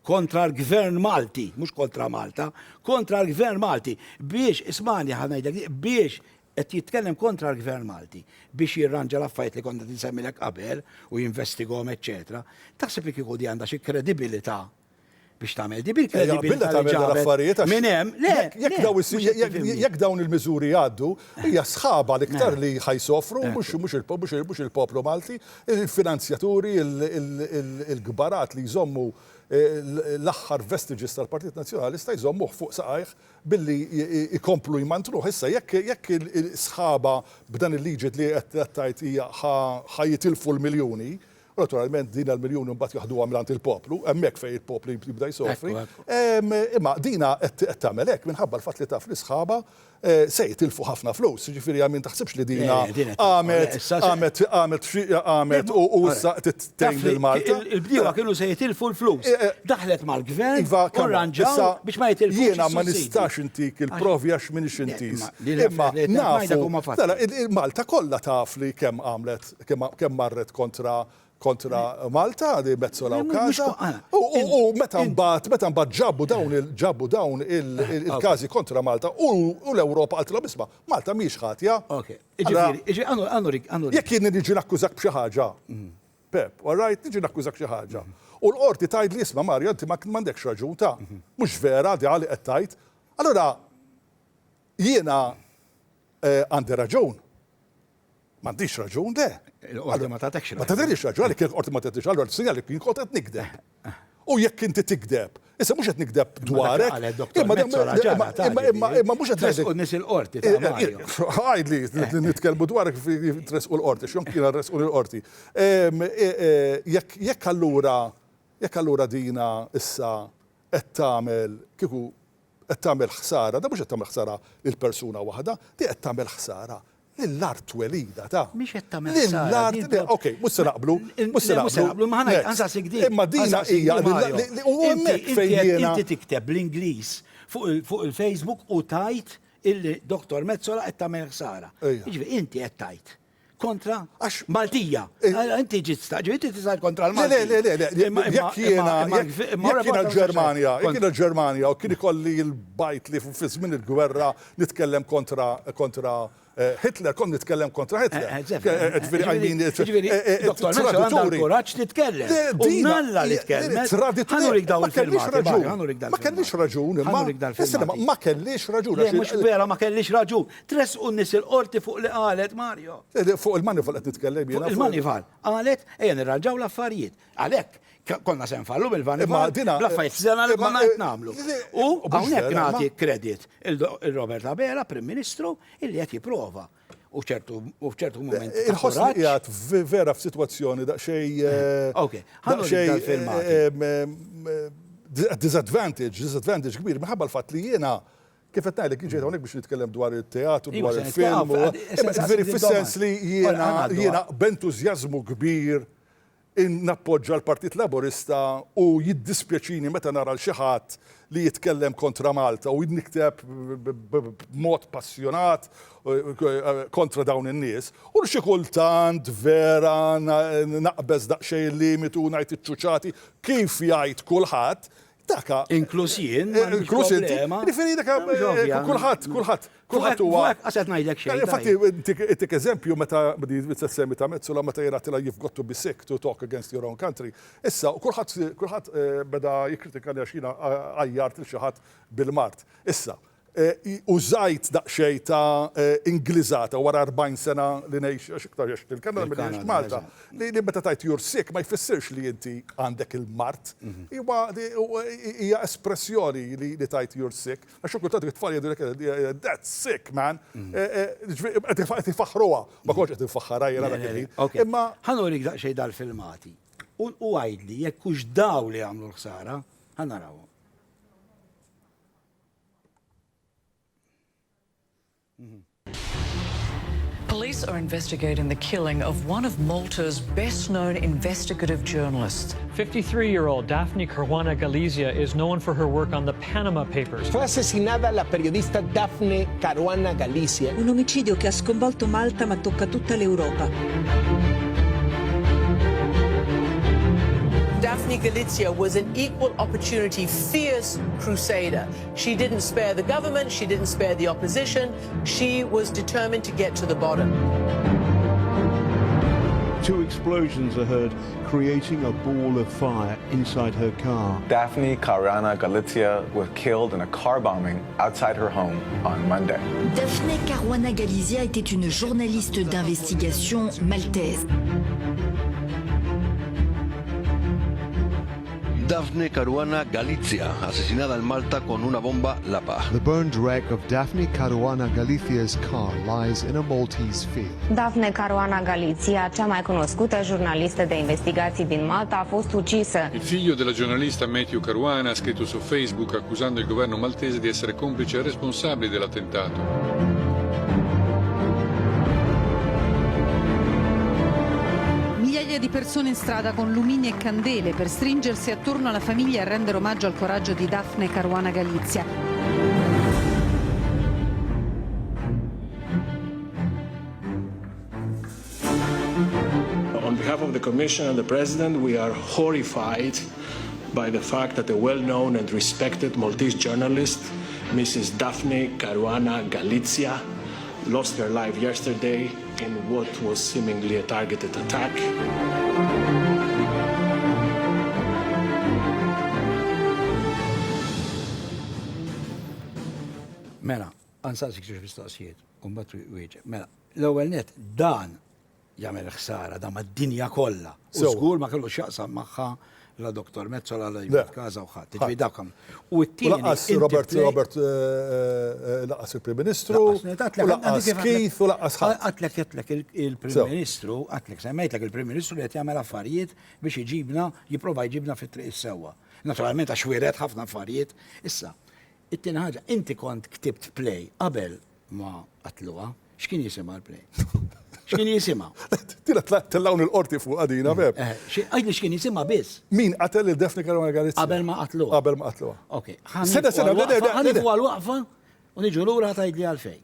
Speaker 17: kontra l-gvern Malti, mhux kontra Malta, kontra l-gvern Malti biex, ismani ħa ngħidlek, biex qed jitkellem kontra l-gvern Malti biex jirranġa l-affarijiet li konna qed insemmilek qabel u jinvestigahom eċċetera. Taħseb li kieku di għandha xi kredibilità biex tagħmel di bil-kredibilità li ġabet minn hemm. Le,
Speaker 6: jekk dawn il-miżuri jgħaddu, hija sħaba l-iktar li ħa jsofru mhux il-poplu Malti, il-finanzjaturi, il-kbarat li jżommu l-aħħar vestiges tal-Partit Nazzjonalista jżommuh fuq saqajh billi jkomplu jmantnuh. Issa jekk sħaba b'dan il-liġi li qed tgħid hija ħa jitilfu l-miljuni, U naturalment din l-miljuni mbagħad jaħduha mingħand il-poplu, hemmhekk fejn il-poplu jibda jsofri. Imma dina qed tagħmel hekk minħabba l-fatt li taf li sħabha se jitilfu ħafna flus. Jiġifieri għal min taħsibx li dina qamet qamet qamet qamet u issa qed tgħin lil Malta.
Speaker 17: Il-bdiewa kienu se jitilfu l-flus. Daħlet mal-gvern u rranġaw biex ma jitilfux.
Speaker 6: Jiena ma nistax intik il-provi għax m'iniex intiż. Imma nafu. Malta kollha taf li kemm għamlet kemm marret kontra kontra Malta di Metsola u Casa. U meta mbagħad meta mbagħad ġabu dawn il ġabu dawn il-każi kontra Malta u l-Ewropa qaltilhom isma' Malta mhijiex ħatja. Jekk jien niġi nakkużak b'xi ħaġa, Pep, all right, niġi nakkużak xi ħaġa. U l-qorti tgħidli isma' Mario inti m'għandekx raġun ta' mhux vera di li qed tgħid. Allura jiena għandi raġun. M'għandix raġun, le.
Speaker 17: Il-qorti ma tagħtekx
Speaker 6: raġun. Ma tagħtinix raġun, għalhekk il-qorti ma tagħtinix raġun, allura sinjal li jien kont qed nikdeb. U jekk inti tikdeb, issa mhux qed nikdeb dwarek.
Speaker 17: Imma
Speaker 6: imma imma mhux qed
Speaker 17: ngħidlek. Nies il-qorti ta' Mario.
Speaker 6: Għidli nitkellmu dwarek tressqu l-qorti, x'jonk jiena ressqu l-qorti. Jekk allura. Jekk allura dina issa qed tagħmel kieku qed tagħmel ħsara, da mhux qed tagħmel ħsara lil persuna waħda, di qed tagħmel ħsara lill-art twelida ta'.
Speaker 17: Mhix qed tagħmel ħsara.
Speaker 6: Lill-art, ok, mhux se naqblu, mhux se
Speaker 17: naqblu. Ma ħa nsaqsik din.
Speaker 6: Imma dina hija u hemmhekk fejn jiena.
Speaker 17: Inti tikteb bl-Ingliż fuq il-Facebook u tgħid illi Dottor Metsola qed tagħmel ħsara. Jiġifieri inti qed tgħid kontra Maltija. Inti ġiet sta, inti tista' kontra l-Malti.
Speaker 6: Le, le, le, le, jekk jiena jekk jiena l-Ġermanja, jekk jiena l-Ġermanja u kien ikolli l-bajt li fi żmien il-gwerra nitkellem kontra kontra Hitler, kont nitkellem kontra Hitler. Ġifieri, I mean,
Speaker 17: Ġifieri, Dottor Metsola għandha l-kuraġġ titkellem. U mnalla li tkellmet.
Speaker 6: Tradituri.
Speaker 17: Ħa nurik dawn il-filmati, ħa nurik
Speaker 6: Ma kellix raġun, imma. Ma kellix raġun.
Speaker 17: Le, mhux vera ma kellix raġun. Tressqu n-nies il-qorti fuq li qalet, Mario.
Speaker 6: Fuq il-Manival qed nitkellem
Speaker 17: jiena. Fuq il-Manival. Qalet, ejja nirranġaw l-affarijiet. Għalhekk, konna se nfallu bil-Manival, bl-affarijiet żena li konna qed nagħmlu. U hawnhekk nagħti kredit il-Robert Abela, Prim Ministru, illi qed jipprova. U ċertu u f'ċertu mument.
Speaker 6: Inħossni qiegħed vera f'sitwazzjoni daqsxejn.
Speaker 17: Ok, ħa nurik dal-filmati.
Speaker 6: Disadvantage, disadvantage kbir minħabba l-fatt li jiena Kif qed ngħidlek, jien ġejt hawnhekk biex nitkellem dwar it-teatru, dwar il-film. Ġifieri fis-sens li jiena jiena b'entużjażmu kbir nappoġġa l-Partit Laburista u jiddispjaċini meta nara 'l xi ħadd li jitkellem kontra Malta u nikteb b'mod passjonat kontra dawn in-nies. U xi kultant vera naqbeż daqsxejn il-limitu u ngħid iċ-ċuċati kif jgħid kulħadd, Daka.
Speaker 17: Inkluż jien, m'għandix
Speaker 6: Inkluż inti.
Speaker 17: problema.
Speaker 6: Jiġifieri daka,
Speaker 17: Mhux ovvja.
Speaker 6: kulħadd, kulħadd, kulħadd huwa.
Speaker 17: Fuq hekk qas qed ngħidlek xejn.
Speaker 6: Infatti, intik eżempju meta se semmi ta' Metsola meta jien għedtilha you've got to be sick to talk against your own country. Issa, kulħadd kulħadd beda jikkritikani għax jiena għajjart lil xi ħadd bil-mard. Issa, Użajt daqsxejn ta' Ingliżata wara 40 sena li ngħix, għax iktar għext il-Kanada milli għext Malta, li meta tgħid you're sick ma jfissirx li inti għandek il-mard. Huwa hija espressjoni li tgħid you're sick. Għax xi kultant it-tfal jgħidulek that's sick man. Ġifieri qed ifaħħruha. Ma kontx qed infaħħarha jiena dak il-ħin. Imma.
Speaker 17: Ħa nurik daqsxejn dal-filmati u għidli jekk hux dawn li għamlu l-ħsara. Ħa narawhom.
Speaker 8: Police are investigating the killing of one of Malta's best-known investigative journalists.
Speaker 11: 53-year-old Daphne Caruana Galizia is known for her work on the Panama Papers.
Speaker 12: Fue asesinada la periodista Daphne Caruana Galizia.
Speaker 18: Un omicidio che ha sconvolto Malta ma tocca tutta l'Europa.
Speaker 19: Daphne Galizia was an equal opportunity fierce crusader. She didn't spare the government, she didn't spare the opposition. She was determined to get to the bottom.
Speaker 10: Two explosions are heard, creating a ball of fire inside her car.
Speaker 20: Daphne Caruana Galizia was killed in a car bombing outside her home on Monday.
Speaker 18: Daphne Caruana Galizia était une journaliste d'investigation maltaise.
Speaker 21: Daphne Caruana Galizia, asesinada en Malta con una bomba Lapa.
Speaker 22: The burned wreck of Daphne Caruana Galizia's car lies in a Maltese field.
Speaker 23: Daphne Caruana Galizia, cea mai cunoscută jurnalistă de investigații din Malta, a fost ucisă.
Speaker 24: Il figlio della giornalista Matthew Caruana ha scritto su Facebook accusando il governo maltese di essere complice e responsabile dell'attentato.
Speaker 25: Migliaia di persone in strada con lumini e candele per stringersi attorno alla famiglia e rendere omaggio al coraggio di Daphne Caruana Galizia.
Speaker 26: On behalf of the Commission and the President, we are horrified by the fact that a well-known and respected Maltese journalist, Mrs. Daphne Caruana Galizia, lost her life yesterday in what was seemingly a targeted attack.
Speaker 17: Mela, għansaqsik xi mistoqsijiet, u mbagħad wieġeb. Mela, l-ewwel net dan jagħmel ħsara dan mad-dinja kollha. U żgur ma kellu x'jaqsam magħha. la Dr. Metsola, la David Casa u ħadd. Jiġifieri dawk U t-tieni.
Speaker 6: Lanqas Robert Robert lanqas il-Prim Ministru. U lanqas Keith u lanqas
Speaker 17: ħadd. Għedtlek għedtlek il-Prim Ministru, għedtlek semmejtlek il-Prim Ministru li qed jagħmel affarijiet biex iġibna, jipprova jġibna fit-triq is-sewwa. Naturalment għax wiret ħafna affarijiet. Issa, it-tieni ħaġa, inti kont ktibt play qabel ma qatluha. X'kien jisimha l-play? X'kien jisimha?
Speaker 6: Tina tellgħuni l-qorti fuqha dina, Pep.
Speaker 17: Għidli x'kien jisimha biss.
Speaker 6: Min qatel lil Daphne Caruana Galizia?
Speaker 17: Qabel ma qatluha.
Speaker 6: Qabel ma qatluha.
Speaker 17: Ok. Sena, sena, le, le, le. Ħa nieqfu għal waqfa u niġu lura tgħidli għalfejn.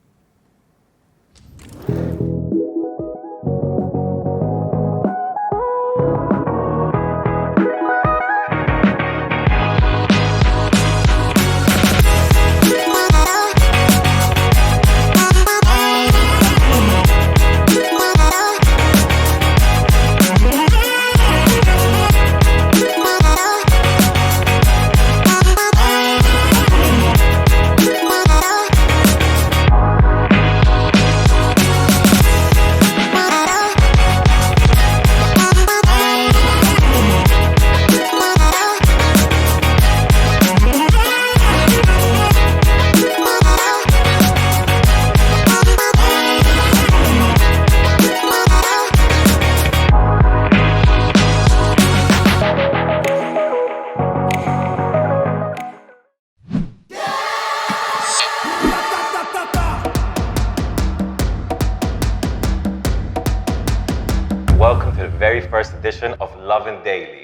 Speaker 20: Welcome to the very first edition of Lovin Daily.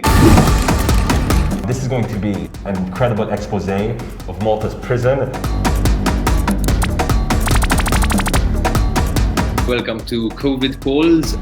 Speaker 20: This is going to be an incredible expose of Malta's prison.
Speaker 2: Welcome to COVID Calls.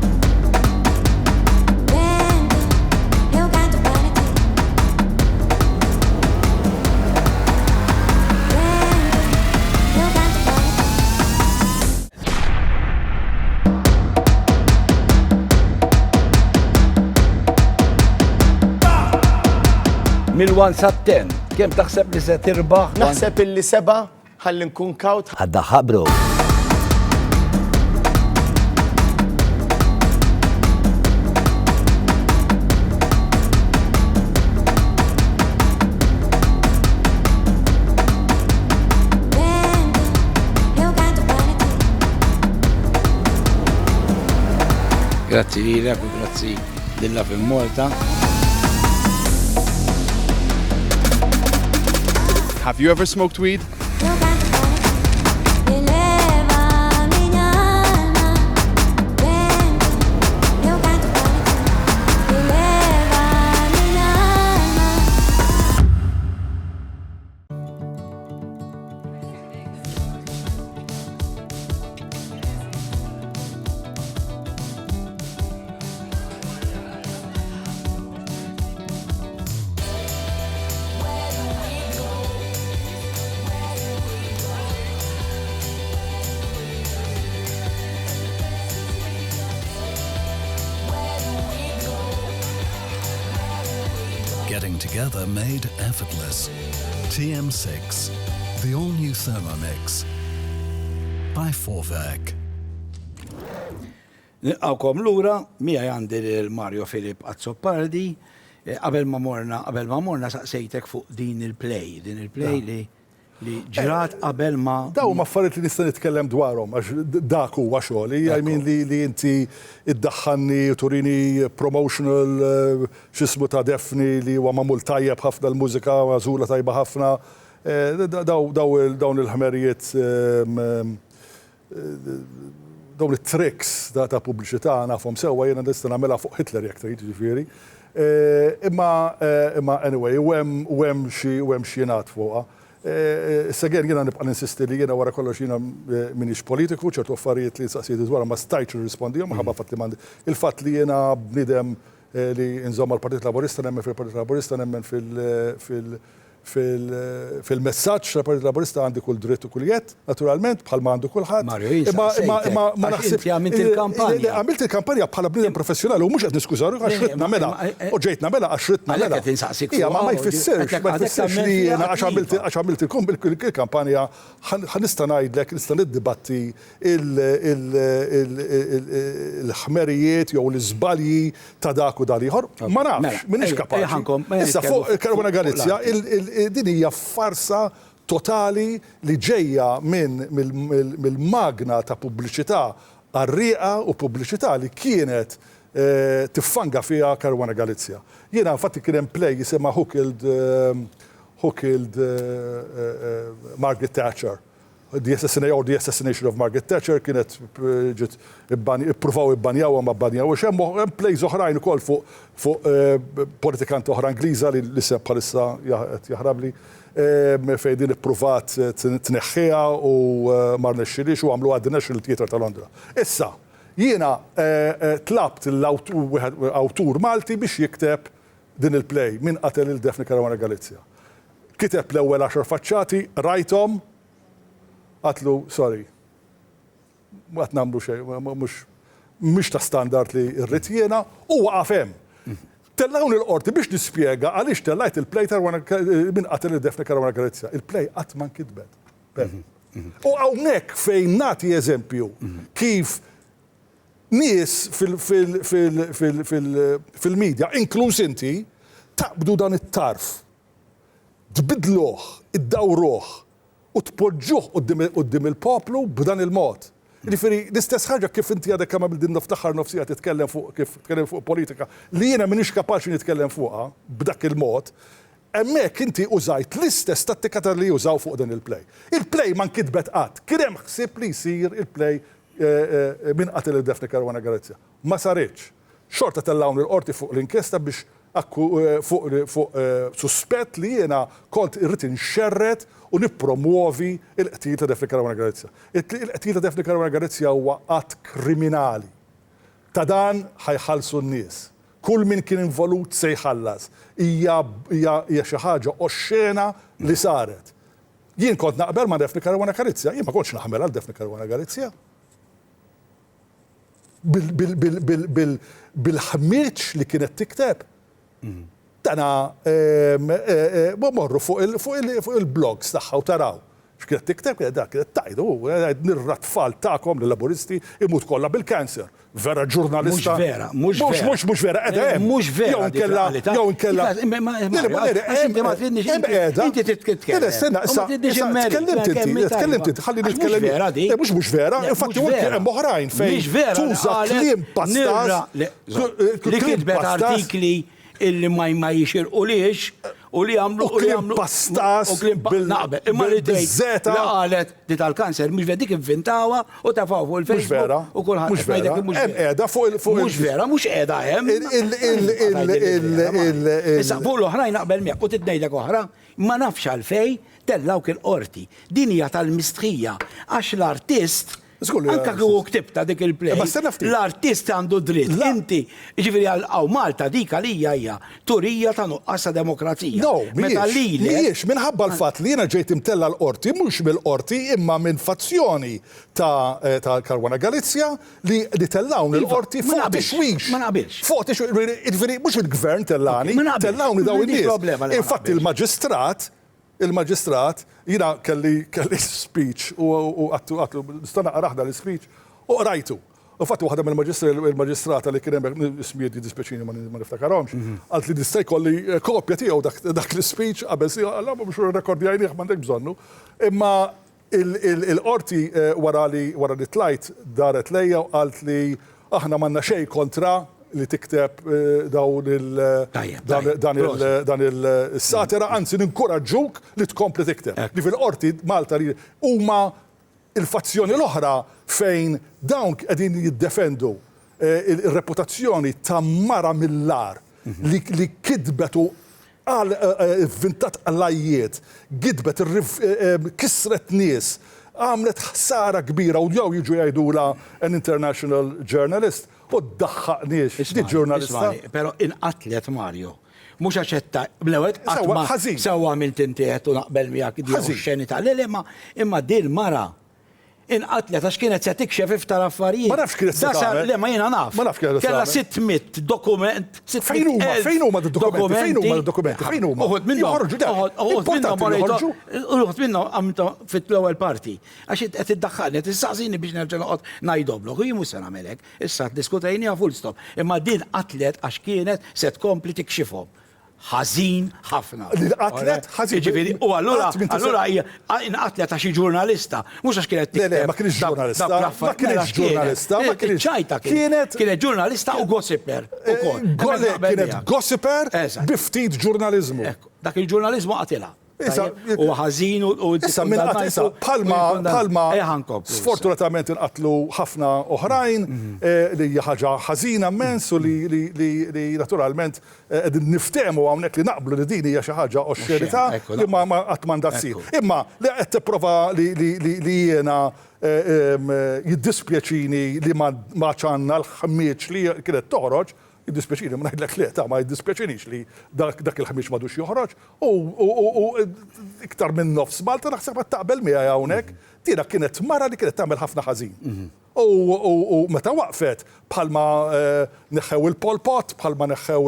Speaker 17: Mill-1 sa 10, kemm taħseb li se tirbaħ?
Speaker 12: Naħseb illi seba' ħalli nkun kawt.
Speaker 17: Għad-daħħaq bro. Grazzi lilek u grazzi lil Lovin Malta.
Speaker 1: Have you ever smoked weed?
Speaker 3: Getting together made effortless. TM6, the all-new Thermomix by Forwerk.
Speaker 17: Nilqgħukom lura, miegħi għandi lil Mario Philip Azzopardi. Qabel ma morna, qabel ma morna saqsejtek fuq din il-play, din il-play li li ġrat qabel ma.
Speaker 6: Dawn huma affarijiet li nista' nitkellem dwarhom għax dak huwa xogħli, I mean li li inti iddaħħalni u turini promotional x'ismu ta' Daphne li huwa magħmul tajjeb ħafna l-mużika magħżula tajba ħafna. Dawn il-ħmerijiet Dawn it-tricks ta' pubbliċità nafhom sewwa, jiena nista' nagħmilha fuq Hitler jekk trid, jiġifieri. Imma imma anyway, u hemm u hemm xi u hemm x'jingħad fuqha. Issa again jiena nibqa' ninsisti li jiena wara kollox jiena m'iniex politiku, ċertu affarijiet li nsaqsieti dwarhom ma stajtx nirrispondihom minħabba fatt li m'għandi il-fatt li jiena bniedem li nżomm mal-Partit Laburista, nemmen fil-Partit Laburista, nemmen fil fil. fil-messaġġ tal-Partit Laburista għandi kull dritt u kull jedd, naturalment, bħalma għandu kulħadd.
Speaker 17: Mario, jien saqsejtek.
Speaker 6: Imma ma
Speaker 17: Għax
Speaker 6: naħsibx.
Speaker 17: inti għamilt il-kampanja.
Speaker 6: Għamilt il-kampanja bħala bniedem professjonali u mhux qed niskuża ruħi għax ridt nagħmilha. U ġejt nagħmilha għax ridt nagħmilha.
Speaker 17: Għalhekk qed insaqsik
Speaker 6: Ija, ma
Speaker 17: fuqha
Speaker 6: ma
Speaker 17: u
Speaker 6: jfissirx,
Speaker 17: għedtlek
Speaker 6: ma
Speaker 17: għadek
Speaker 6: jfissirx
Speaker 17: tagħmel
Speaker 6: li
Speaker 17: fiha
Speaker 6: jiena għax għamilt
Speaker 17: iva.
Speaker 6: għax għamilt il-kampanja ħa nista' ngħidlek, nista' niddibatti il-ħmerijiet jew l-iżbalji ta' dak u dal-ieħor. Ma nafx,
Speaker 17: Mela,
Speaker 6: m'iniex
Speaker 17: ejja,
Speaker 6: kapaċi.
Speaker 17: ejja ħa nkom- ejja
Speaker 6: Issa
Speaker 17: nitkellmu
Speaker 6: fuq Caruana
Speaker 17: fuq
Speaker 6: Galizia,
Speaker 17: l-arti.
Speaker 6: din hija farsa totali li ġejja minn mill-magna ta' pubbliċità qarrieqa u pubbliċità li kienet tiffanga fiha Caruana Galizia. Jiena infatti kien hemm play jisimha Who Killed Who Killed Margaret Thatcher. The Assassination or The Assassination of Margaret Thatcher kienet ġiet ippruvaw ibbanjawha ma bbanjawhiex. Hemm hemm plays oħrajn ukoll fuq fuq politikanti oħra Ingliża li l-isem bħalissa qed jaħrabli fejn din ippruvat tneħħiha u ma rnexxilhiex u għamluha The National Theatre ta' Londra. Issa, jiena tlabt lill-awtur awtur Malti biex jikteb din il-play, Min Qatel lil Daphne Caruana Galizia. Kiteb l-ewwel għaxar faċċati, qrajthom, għadtlu sorry, ma qed nagħmlu xejn, mhux mhix ta' standard li rrid jiena, u waqaf hemm. Tellgħuni l-qorti biex nispjega għaliex tellajt il-play ta' Min Qatel lil Daphne Caruana Galizia. Il-play qatt ma nkitbet. U hawnhekk fejn nagħti eżempju kif nies fil-media, inkluż inti, taqbdu dan it-tarf, tbiddluh, iddawruh u tpoġġuh quddiem il-poplu b'dan il-mod. Jiġifieri, l-istess ħaġa kif inti għadek kemm għamilt din fl-aħħar nofs siegħa titkellem fuq kif tkellem fuq politika li jiena m'iniex kapaċi nitkellem fuqha b'dak il-mod, hemmhekk inti użajt l-istess tattika ta' li użaw fuq din il-play. Il-play ma nkitbet qatt. Kien hemm ħsieb li jsir il-play Min qatel lil Daphne Caruana Galizia? Ma saritx. Xorta tellgħuni l-Qorti fuq l-inkjesta biex fuq suspett li jiena kont irrid inxerred u nippromwovi l-qtil ta' Daphne Caruana Galizia. Il-qtil ta' Daphne Caruana Galizia huwa att kriminali. Ta' dan ħa jħallsu n-nies. Kull min kien involut se jħallas. Hija hija xi ħaġa oxxena li saret. Jien kont naqbel ma' Daphne Caruana Galizia, jien ma kontx naħmel għal Daphne Caruana Galizia. Bil-ħmieġ li kienet tikteb. Dana morru fuq il-blogs tagħha u taraw. X'kienet tikteb, kienet dak kienet tgħid, u nirra t-tfal tagħkom lill-Laburisti imut kollha bil-cancer. Vera ġurnalista.
Speaker 17: Mhux vera, mhux vera.
Speaker 6: Mhux mhux vera, qiegħda hemm.
Speaker 17: Mhux vera.
Speaker 6: Jew inkella, jew inkella.
Speaker 17: Inti ma tridniex.
Speaker 6: Hemm qiegħda.
Speaker 17: Inti trid titkellem.
Speaker 6: Le, stenna, issa. Tkellimt inti, tkellimt inti, ħalli nitkellem.
Speaker 17: Mhux vera di.
Speaker 6: Mhux mhux vera, infatti hemm oħrajn fejn tuża kliem pastas.
Speaker 17: Li kitbet artikli illi ma ma jixirqulix u li għamlu
Speaker 6: u li għamlu pastas
Speaker 17: u kliem naqbel. Imma li tgħid li qalet di tal-kanser mhux vera dik inventawha u tafgħu fuq il-Facebook
Speaker 6: vera.
Speaker 17: U kulħadd
Speaker 6: mhux vera. Hemm qiegħda fuq il fuq
Speaker 17: Mhux vera, mhux qiegħda hemm. Issa fuq l-oħrajn naqbel miegħek u titngħidlek oħra, ma nafx għalfejn tellgħuk il-qorti. Din hija tal-mistħija għax l-artist Anka kieku ktibta dik il-play. L-artist għandu dritt. Inti, ġifieri għal hawn Malta dik għalija hija turija ta' nuqqas ta' demokrazija.
Speaker 6: No, mhijiex. Mhijiex, minħabba l-fatt li jiena ġejt imtella' l-qorti mhux mill-qorti imma minn fazzjoni ta' Caruana Galizia li tellgħuni iva, l-qorti fuq tixwix.
Speaker 17: Ma naqbilx.
Speaker 6: Fuq tixwix, jiġifieri mhux il-gvern tellani, tellgħuni dawn in-nies. Infatti il-maġistrat Il-Maġistrat, jiena kelli kelli speech u u għadtu għadtlu nista' naqrah dan l-ispeech u qrajtu. Infatti waħda mill-maġistri il-maġistrata li kien hemmhekk ismijiet jiddispjaċini ma ma niftakarhomx, qalt li nista' jkolli kopja tiegħu dak dak l-ispeech qabel siegħa, qalha mhux irrekordjajnih m'għandekx bżonnu. Imma Il-qorti wara li wara li tlajt daret lejja u qaltli aħna m'għandna xejn kontra li tikteb dawn il dan il dan il-satira, anzi ninkuraġġuk li tkompli tikteb. Ġifieri l-qorti Malta li huma il-fazzjoni l-oħra fejn dawn qegħdin jiddefendu ir-reputazzjoni ta' mara mill-agħar li kitbet u Qal, Ivvintat qlajjiet, gidbet, kissret nies, għamlet ħsara kbira u jew jiġu jgħidulha an international journalist u ddaħħaqniex. Di ġurnalista.
Speaker 17: Però inqatlet Mario. Mhux għax qed ta' l-ewwel qatt
Speaker 6: Sewwa,
Speaker 17: ma
Speaker 6: ħażin.
Speaker 17: sewwa għamilt inti qed u naqbel miegħek di
Speaker 6: Ħażin.
Speaker 17: oxxenità. Le le ma imma din mara inqatlet għax kienet se tikxef iftar affarijiet.
Speaker 6: Ma nafx kienet se
Speaker 17: Da sar-
Speaker 6: tagħmel.
Speaker 17: Le ma jiena naf.
Speaker 6: Ma nafx kienet se
Speaker 17: Kellha
Speaker 6: tagħmel.
Speaker 17: 600 dokument, 600
Speaker 6: Fejn huma?
Speaker 17: elf
Speaker 6: Fejn huma d-dokumenti? Fejn huma d-dokumenti? Fejn huma?
Speaker 17: Uħud minnhom.
Speaker 6: Joħorġu dak.
Speaker 17: Uħud uħud
Speaker 6: Importanti
Speaker 17: minnhom
Speaker 6: li joħorġu.
Speaker 17: Uħud minnhom għamilthom fit-ewwel parti. Għax int qed iddaħħalni, qed issaqsini biex nerġa' noqgħod ngħidhomlok u jien mhux se nagħmel hekk. Issa ddiskutejniha full stop. Imma din qatlet għax kienet se tkompli tikxifhom. Ħażin ħafna.
Speaker 6: Li qatlet ħażin.
Speaker 17: Jiġifieri, u allura
Speaker 6: Qatt m'inti se-
Speaker 17: allura hija inqatlet għax hi ġurnalista, mhux għax kienet
Speaker 6: Le, le,
Speaker 17: tikteb
Speaker 6: ma kinitx
Speaker 17: dawk-
Speaker 6: ġurnalista,
Speaker 17: dawk l-affarijiet.
Speaker 6: ma kinitx
Speaker 17: Mela x'kienet?
Speaker 6: ġurnalista, ma kinitx-
Speaker 17: Iċ-ċajta
Speaker 6: kienet-
Speaker 17: Kienet ġurnalista u gossiper ukoll.
Speaker 6: Gole
Speaker 17: Hemmhekk naqbel
Speaker 6: kienet
Speaker 17: miegħek.
Speaker 6: gossiper bi ftit ġurnaliżmu.
Speaker 17: Dak il-ġurnaliżmu qatilha.
Speaker 6: Issa,
Speaker 17: U ħażin u
Speaker 6: Issa minn qatt issa palma palma sfortunatament inqatlu ħafna oħrajn eh, li hija ħaġa ħażina immens u li li li li naturalment eh, qegħdin niftehmu hawnhekk li naqblu li din hija xi ħaġa oxxenità
Speaker 17: ekku,
Speaker 6: li ma ma qatt m'għandha ssir. Imma li qed tipprova li li li li jiena eh, em, jiddispjaċini li ma ma għandna l-ħmieġ li kienet toħroġ, Jiddispjaċini, ma ngħidlek le, ta' ma jiddispjaċinix li dak dak il-ħmieġ m'għadux joħroġ u u u u iktar minn nofs Malta naħseb qed taqbel miegħi hawnhekk, dina kienet mara li kienet tagħmel ħafna ħażin. U u u meta waqfet bħalma neħħew il-Pol Pot, bħalma neħħew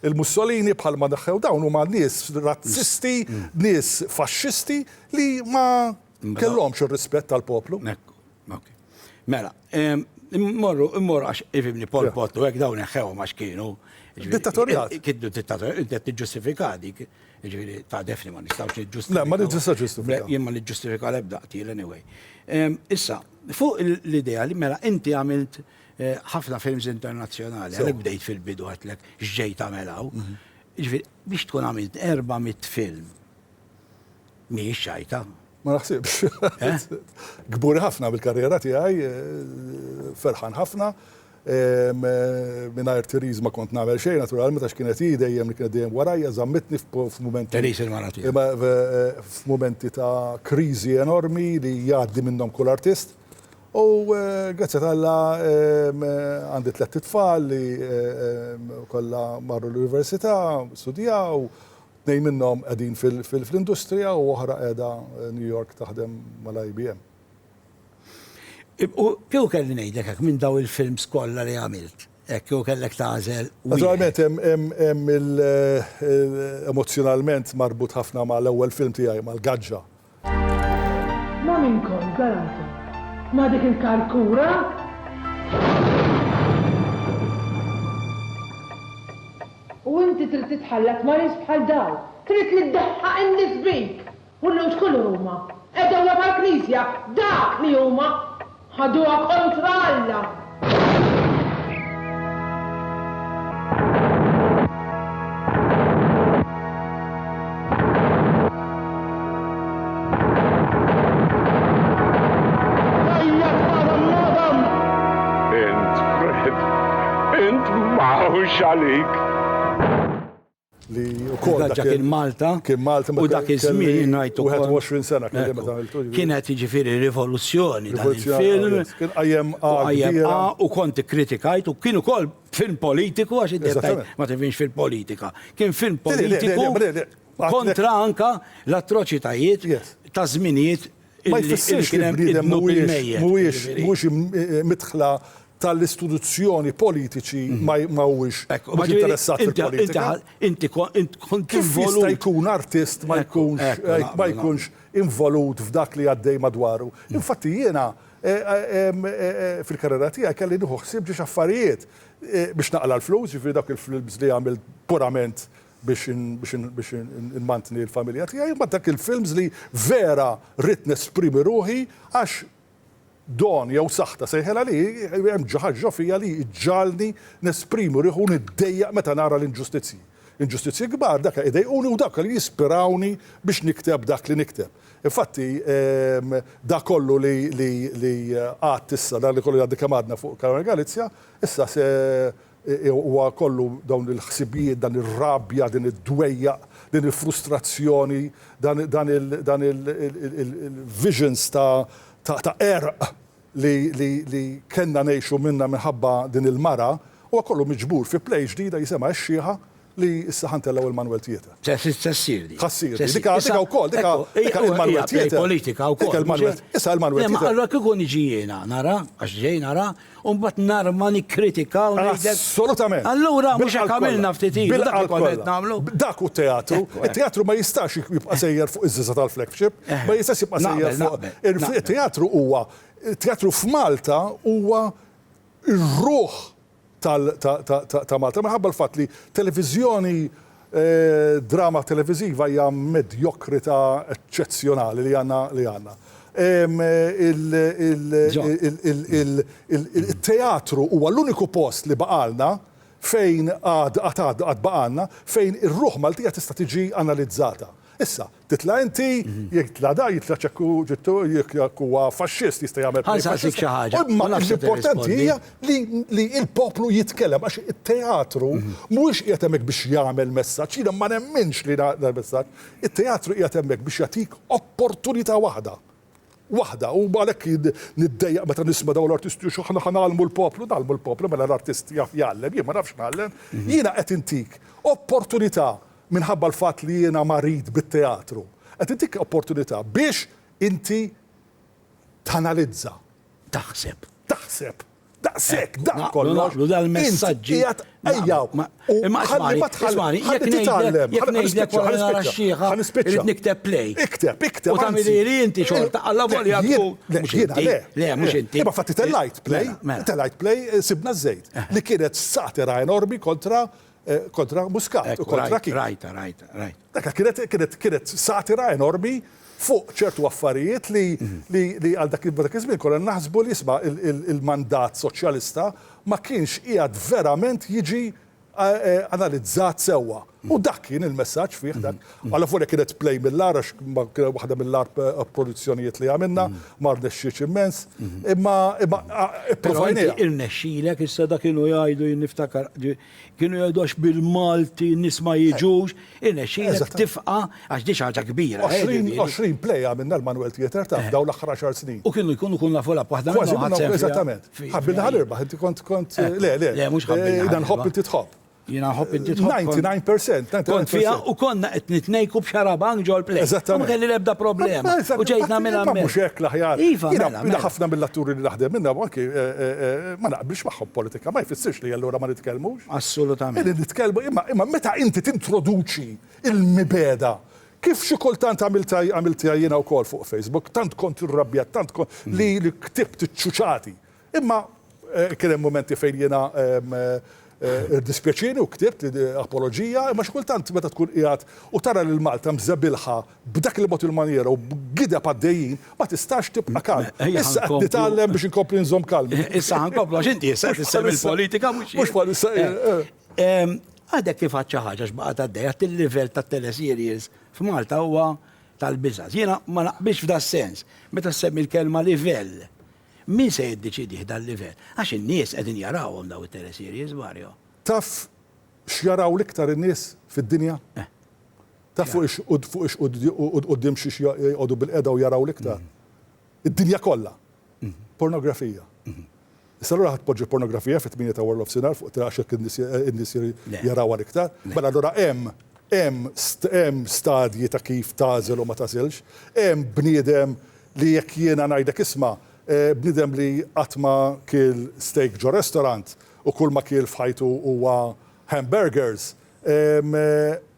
Speaker 6: il-Mussolini, bħalma neħħew dawn huma nies razzisti, nies faxxisti li ma kellhomx ir-rispett tal-poplu.
Speaker 17: Ok. Mela, immorru, immorru għax ifimni Pol Pot u hekk dawn eħħewhom għax kienu.
Speaker 6: Dittatorjat.
Speaker 17: Kienu dittatorjat, inti qed tiġġustifika dik. Ġifieri ta' defni ma nistgħux niġġustifika.
Speaker 6: Le, ma nistgħux ġustifika.
Speaker 17: Jien ma niġġustifika l-ebda qtil anyway. Issa, fuq l-idea li mela inti għamilt eh, ħafna films internazzjonali, għalhekk bdejt fil-bidu għedtlek x'ġej tagħmel hawn. Mhm. Ġifieri biex tkun għamilt 400 film Mhijiex ċajta.
Speaker 6: Ma naħsibx.
Speaker 17: Eh?
Speaker 6: Kburi ħafna bil-karriera tiegħi, eh, ferħan ħafna. Eh, mingħajr Therese ma kont nagħmel xejn, naturalment għax kienet hi dejjem li kienet dejjem warajja, żammitni f'mumenti.
Speaker 17: Therese il-mara tiegħek.
Speaker 6: F'mumenti ta' kriżi enormi li jgħaddi minnhom kull artist. U grazzi t'Alla għandi tlett itfal li kollha marru l-università, studjaw, Tnejn minnhom qegħdin fl-industrija u oħra qiegħda New York taħdem mal-IBM.
Speaker 17: U kieku kelli ngħidlek hekk minn dawn il-films kollha li għamilt, hekk kieku kellek tagħżel wieħed.
Speaker 6: Naturalment hemm emozzjonalment marbut ħafna mal-ewwel film tiegħi, mal-Gaġġa.
Speaker 4: Ma' min kont, Garanto? Ma' dik il-karkura? U inti trid titħallat ma' nies bħal dawn. Trid li ddaħħaq in-nies bik! U llum x'kulur huma? Għedewwa tal-Knisja! Dak li huma! Ħaduha kontra Alla!
Speaker 5: Int, Fred, int m'hawnx għalik.
Speaker 6: Li wkoll
Speaker 17: dak kien Malta.
Speaker 6: Kien Malta
Speaker 17: u dak iż-żmien ngħid ukoll.
Speaker 6: 21 sena kelli meta għamiltu.
Speaker 17: Kienet jiġifieri rivoluzzjoni dan il-film.
Speaker 6: Kien qajjem
Speaker 17: A u kont ikkritikajt u kien ukoll film politiku għax inti ma tifhimx fil-politika. Kien film politiku kontra anka l-atroċitajiet ta' żminijiet
Speaker 6: Ma jfissirx li l-bniedem mhuwiex mhuwiex midħla tal-istituzzjoni politiċi ma huwiex mhux interessat fil-politika.
Speaker 17: Inti kont
Speaker 6: Kif jista' jkun artist ma jkunx ma jkunx involut f'dak li għaddej madwaru? Infatti jiena fil-karriera tiegħi kelli nieħu ħsieb ġiex affarijiet biex naqla' l-flus, jiġifieri dawk il-films li għamilt purament biex biex inmantni l-familja tiegħi, imma dak il-films li vera ridt nesprimi ruħi għax don jew saħta sejħilha li hemm xi ħaġa ġo fija li ġġagħalni nesprimi ruħi u niddejjaq meta nara l-inġustizzji. Inġustizzji kbar dak idejquni u dawk li jispirawni biex nikteb dak li nikteb. Infatti dak kollu li li li għadt issa, dak li kollu li għadni kemm għadna fuq Caruana Galizia, issa se Huwa kollu dawn il-ħsibijiet, dan ir-rabja, din id-dwejjaq, din il-frustrazzjoni, dan il-visions ta' qerq li kellna ngħixu minnha minħabba din il-mara, huwa kollu miġbur fi play ġdida jisimha Ix-Xiħa. li issa ħa ntellgħu il-Manuel Theatre.
Speaker 17: Se ssir di.
Speaker 6: Ħa ssir di. Dika dika wkoll, dika dika il-Manuel Theatre.
Speaker 17: Politika wkoll.
Speaker 6: Dika il-Manuel, issa il-Manuel
Speaker 17: Theatre. Ma allura kieku niġi jiena nara, għax ġej nara, u mbagħad narma nikkritika u
Speaker 6: ngħidlek. Assolutament.
Speaker 17: Allura mhux hekk għamilna ftit ilu, dak li konna qed nagħmlu.
Speaker 6: Dak hu t-teatru. It-teatru ma jistax jibqa' sejjer fuq iż-żiża tal-flagship, ma jistax jibqa' sejjer fuq. Il-teatru huwa, it-teatru f'Malta huwa r-ruħ ta' Malta minħabba l-fatt li televiżjoni drama televiżiva hija medjokrità eċċezzjonali li għandna li għandna. Il-teatru huwa l-uniku post li baqgħalna fejn għad għad għad baqgħalna fejn ir-ruħ Maltija tista' tiġi analizzata. Issa, titla' inti, jitla' da, jitla' ċekku, ġittu, jekk huwa faxxist jista' jagħmel
Speaker 17: play faxxist. Ħa nsaqsik xi ħaġa.
Speaker 6: Imma l-importanti hija li l-poplu jitkellem għax it-teatru mhuwiex qiegħed hemmhekk biex jagħmel messaġġ, jiena ma nemminx li messaġġ. It-teatru qiegħed hemmhekk biex jagħtik opportunità waħda. Waħda, u għalhekk niddejjaq meta nisma' dawn l-artisti għax aħna ħa ngħallmu l-poplu, ngħallmu l-poplu mela l-artist jaf jgħallem, jien ma nafx ngħallem. Jiena qed intik opportunità minħabba l-fatt li jiena marid bit-teatru. Qed intik opportunità biex inti tanalizza.
Speaker 17: Taħseb.
Speaker 6: Taħseb. Daqshekk, dak kollox.
Speaker 17: Naqblu dal-messaġġi.
Speaker 6: Qiegħed ejja.
Speaker 17: Imma ħalli ma tħalli. Jekk ngħidlek, jekk ngħidlek wara nara x-xiħa, irrid nikteb play.
Speaker 6: Ikteb, ikteb.
Speaker 17: U tagħmel li inti xorta alla volja tkun.
Speaker 6: Jiena le.
Speaker 17: Le, mhux inti.
Speaker 6: Imma fatti tellajt play, tellajt play sibna ż-żejt li kienet satira enormi kontra kontra Muscat u kontra
Speaker 17: Keith. Rajta, rajta, rajta.
Speaker 6: Dak kienet kienet kienet satira enormi fuq ċertu affarijiet li li li għal dak dak iż-żmien konna naħsbu li isma' il-mandat soċjalista ma kienx qiegħed verament jiġi analizzat sewwa. U dak kien il-messaġġ fih dak. Allavolja kienet play mill-agħar għax kienet waħda mill-agħar produzzjonijiet li għamilna, ma rnexxietx immens, imma imma
Speaker 17: ipprovajniha. Però inti irnexxilek issa dak kienu jgħidu jien niftakar Kienu jgħidu għax bil-Malti n-nies ma jiġux, irnexxielek tifqa' għax di xi ħaġa kbira.
Speaker 6: 20 play għamilna l-Manuel Theatre taf f'dawn l-aħħar għaxar snin.
Speaker 17: U kienu jkunu kull nafu lab waħda minnhom ħadt sehem fiha.
Speaker 6: Eżattament. Ħabbilna ħa nirbaħ, inti kont kont le le.
Speaker 17: Le mhux ħabbilna.
Speaker 6: Jiena nħobb inti tħobb.
Speaker 17: Jiena nħobb inti tħobb.
Speaker 6: 99%.
Speaker 17: Kont fiha u konna qed nitnejku b'xarabank ġol-play.
Speaker 6: Eżattament.
Speaker 17: U ma kelli l-ebda problema. U ġejt nagħmilha
Speaker 6: hemmhekk. Mhux hekk l-aħjar.
Speaker 17: Iva, mela.
Speaker 6: Jiena ħafna mill-atturi li naħdem minnhom anki ma naqbilx magħhom politika, ma jfissirx li allura ma nitkellmux.
Speaker 17: Assolutament.
Speaker 6: Illi nitkellmu, imma imma meta inti tintroduċi il-mibegħda, kif xi kultant għamiltha għamiltiha jiena wkoll fuq Facebook, tant kont irrabjat, tant kont li li ktibt iċ-ċuċati. Imma kien hemm mumenti fejn jiena rdispjaċieni u ktibt apoloġija, imma xi kultant meta tkun qiegħed u tara lil Malta mżebilħa b'dak il-mod u l-manjera u b'gideb għaddejjin, ma tistax tibqa' kalm. Issa qed nitgħallem biex inkompli nżomm kalmi.
Speaker 17: Issa ħa nkomplu għax inti issa qed issemmi l-politika mhux
Speaker 6: jien. Mhux bħalissa.
Speaker 17: Għadek kif għedt xi ħaġa x'baqgħet għaddejja, għedt il-livell tat-teleseries f'Malta huwa tal-biża'. Jiena ma naqbilx f'das-sens. Meta ssemmi l-kelma livell, Min se jiddeċidih dal-livell? Għax in-nies qegħdin jarawhom daw it-teleseries, Mario.
Speaker 6: Taf x'jaraw l-iktar in-nies fid-dinja? Taf fuq ix fuq ix quddiem xiex joqogħdu bilqiegħda u jaraw l-iktar? Id-dinja kollha. Pornografija. Issa allura ħa tpoġġi pornografija fit-tmienja ta' warnofsinhar fuq għax hekk in-nies jarawha l-iktar. Mela allura hemm hemm hemm stadji ta' kif tagħżel u ma tagħżilx. Hemm bniedem li jekk jiena ngħidlek isma', bniedem li qatt ma kiel steak ġo restaurant u kull ma kiel f'ħajtu huwa hamburgers,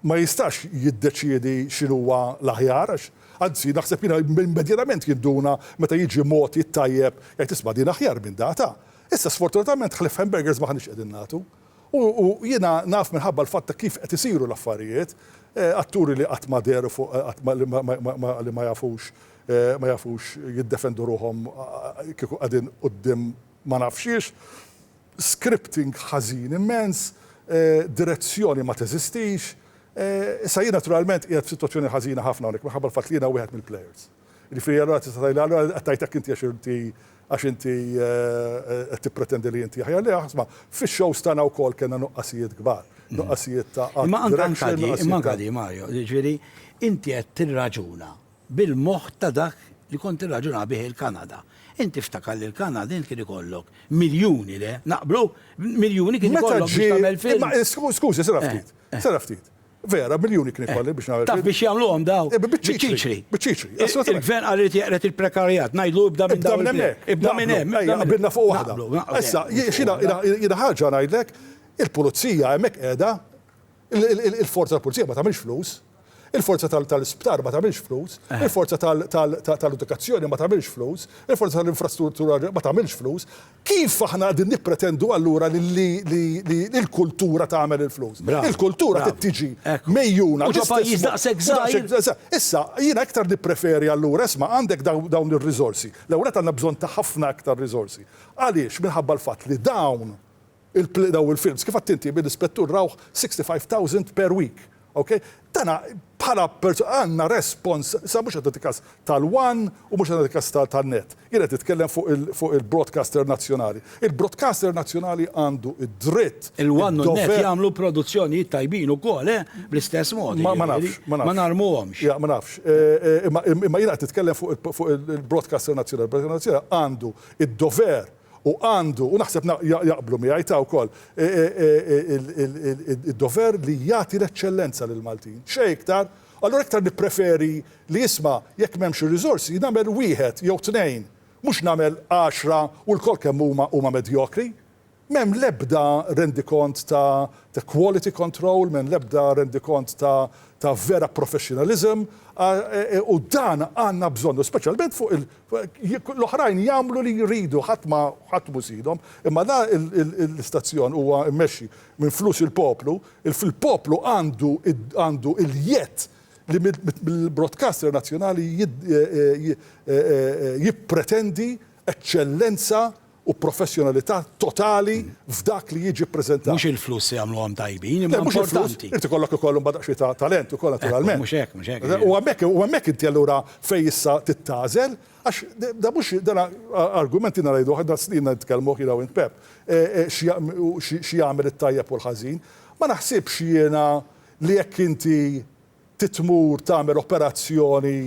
Speaker 6: ma jistax jiddeċiedi x'inhuwa l-aħjar għax, anzi naħseb jiena immedjatament jinduna meta jiġi mogħti t-tajjeb jgħid isma' din aħjar minn data. Issa sfortunatament ħlief hamburgers m'aħniex qegħdin nagħtu. U jiena naf minħabba l-fatt ta' kif qed isiru l-affarijiet, atturi li qatt ma dehru fuq, qatt ma, li ma jafux, ma jafux jiddefendu ruħhom kieku qegħdin quddiem ma nafx xiex, scripting ħażin immens, direzzjoni ma teżistix. Issa jien naturalment qiegħed f'sitwazzjoni ħażina ħafna hawnhekk minħabba l-fatt li jiena wieħed mill-players. Jiġifieri allura tista' tgħidli allura qed tgħid hekk inti għax inti għax inti qed tippretendi li inti aħjar. Le, isma' fix-shows tagħna wkoll kellna nuqqasijiet kbar. Nuqqasijiet ta' art
Speaker 17: Imma anke
Speaker 6: direction,
Speaker 17: di, imma
Speaker 6: nuqqasijiet
Speaker 17: anke
Speaker 6: ta'
Speaker 17: di, Mario, jiġifieri inti qed tirraġuna bil-moħħ ta' dak li kont tirraġuna bih il-Kanada. Inti ftakar li l-Kanada int kien ikollok miljuni, le? Naqblu? Miljuni kien
Speaker 6: Meta
Speaker 17: ikollok biex
Speaker 6: ġie
Speaker 17: tagħmel film.
Speaker 6: Imma skużi, sira ftit. Stenna ftit. Vera, miljuni kien ikolli biex nagħmel.
Speaker 17: Taf biex jagħmluhom daw?
Speaker 6: Biċ-ċiċri. Biċ-ċiċri.
Speaker 17: Il-gvern qal irid jeqred il-prekarjat, ngħidlu ibda minn
Speaker 6: Ibda minn hemmhekk.
Speaker 17: Ibda minn hemm.
Speaker 6: Ejja, qbilna fuq waħda. Issa, jiena ħaġa ngħidlek, il-pulizija hemmhekk qiegħda, il-forza tal-pulizija ma tagħmilx flus. Il-forza tal-isptar ma tagħmilx flus, il-forza tal-edukazzjoni ma tagħmilx flus, il-forza tal-infrastruttura ma tagħmilx flus. Kif aħna qegħdin nippretendu allura li l-kultura tagħmel il-flus? Il-kultura trid tiġi megħjuna.
Speaker 17: U ġo pajjiż daqshekk żgħir.
Speaker 6: Issa, jiena iktar nippreferi allura, isma' għandek dawn ir-riżorsi. L-ewwel nett għandna bżonn ta' ħafna aktar riżorsi. Għaliex? Minħabba l-fatt li dawn dawn il-films, kif għedt inti, mill-ispettur rawh 65,000 per week. Ok? Dana bħala għandna respons, sa mhux qed nagħti każ tal-One u mhux qed nagħti każ tan-Net. Jien qed nitkellem fuq il-broadcaster nazzjonali. Il-broadcaster nazzjonali għandu d-dritt.
Speaker 17: Il-One u n-Net jagħmlu produzzjonijiet tajbin ukoll, eh? Bl-istess mod.
Speaker 6: Ma nafx, ma nafx.
Speaker 17: Ma narmuhomx.
Speaker 6: Ja, ma nafx. Imma jiena qed nitkellem fuq il-broadcaster nazzjonali. Il-broadcaster nazzjonali għandu d-dover U għandu, u naħseb jaqblu miegħi ta' wkoll, id-dover li jagħti l-eċċellenza lill-Maltin. Xejn iktar. Allura iktar nippreferi li isma' jekk m'hemmx ir-riżorsi nagħmel wieħed jew tnejn, mhux nagħmel għaxra u lkoll kemm huma huma medjokri. M'hemm l-ebda rendikont ta' quality control, m'hemm l-ebda rendikont ta' ta' vera professionalism u dan għandna bżonnu, speċjalment fuq il l-oħrajn jagħmlu li jridu, ħadd ma ħadd mhu sidhom, imma la l-istazzjon huwa mmexxi minn flus il-poplu, il-poplu għandu għandu il-jedd li mill-broadcaster nazzjonali jippretendi eċċellenza u professjonalità totali f'dak li jiġi ppreżentat.
Speaker 17: Mhux il-flus se jagħmluhom tajbin, imma importanti.
Speaker 6: Irid ikollok ukoll imbagħad daqsxejn ta' talent ukoll naturalment.
Speaker 17: Mhux hekk, mhux hekk.
Speaker 6: U hemmhekk u hemmhekk inti allura fejn issa titgħażel, għax da mhux dan argument ilna ngħiduh, ilna snin nitkellmuh jiena u int Pep, x'jagħmel it-tajjeb u l-ħażin. Ma naħsibx jiena li jekk inti titmur tagħmel operazzjoni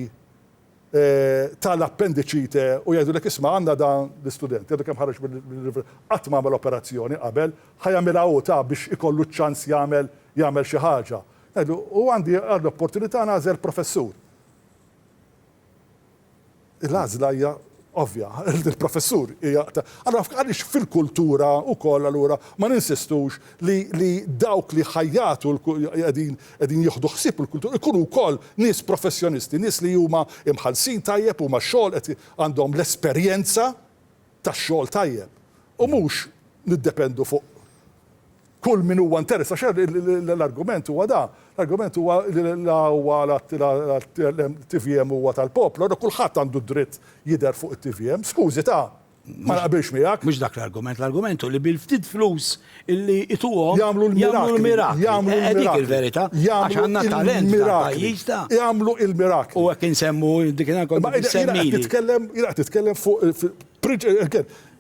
Speaker 6: tal-appendiċite u jgħidulek isma' għandna dan l-istudent, għadu kemm ħareġ mill-università, qatt ma għamel operazzjoni qabel, ħa jagħmilha hu ta' biex ikollu ċ-ċans jagħmel jagħmel xi ħaġa. Ngħidlu, u għandi l-opportunità nagħżel professur. L-għażla hija ovvja, il-professur hija. Allura għaliex fil-kultura wkoll allura ma ninsistux li li dawk li ħa jagħtu qegħdin qegħdin jieħdu ħsieb il-kultura jkunu wkoll nies professjonisti, nies li huma imħallsin tajjeb, huma xogħol qed għandhom l-esperjenza tax-xogħol tajjeb. U mhux niddependu fuq kull min huwa interess, għax l-argument huwa da, l-argument huwa li la huwa l-TVM huwa tal-poplu, allura kulħadd għandu d-dritt jidher fuq it-TVM. Skużi ta', ma naqbilx miegħek.
Speaker 17: Mhux dak l-argument, l-argument hu li bil-ftit flus illi ituhom
Speaker 6: jagħmlu
Speaker 17: l-mirakli.
Speaker 6: Jagħmlu
Speaker 17: l-mirakli. Dik il-verità. Għax għandna talent f'dal-pajjiż ta'.
Speaker 6: Jagħmlu l-mirakli.
Speaker 17: U hekk insemmu dik kont
Speaker 6: Jiena qed nitkellem, jiena qed nitkellem fuq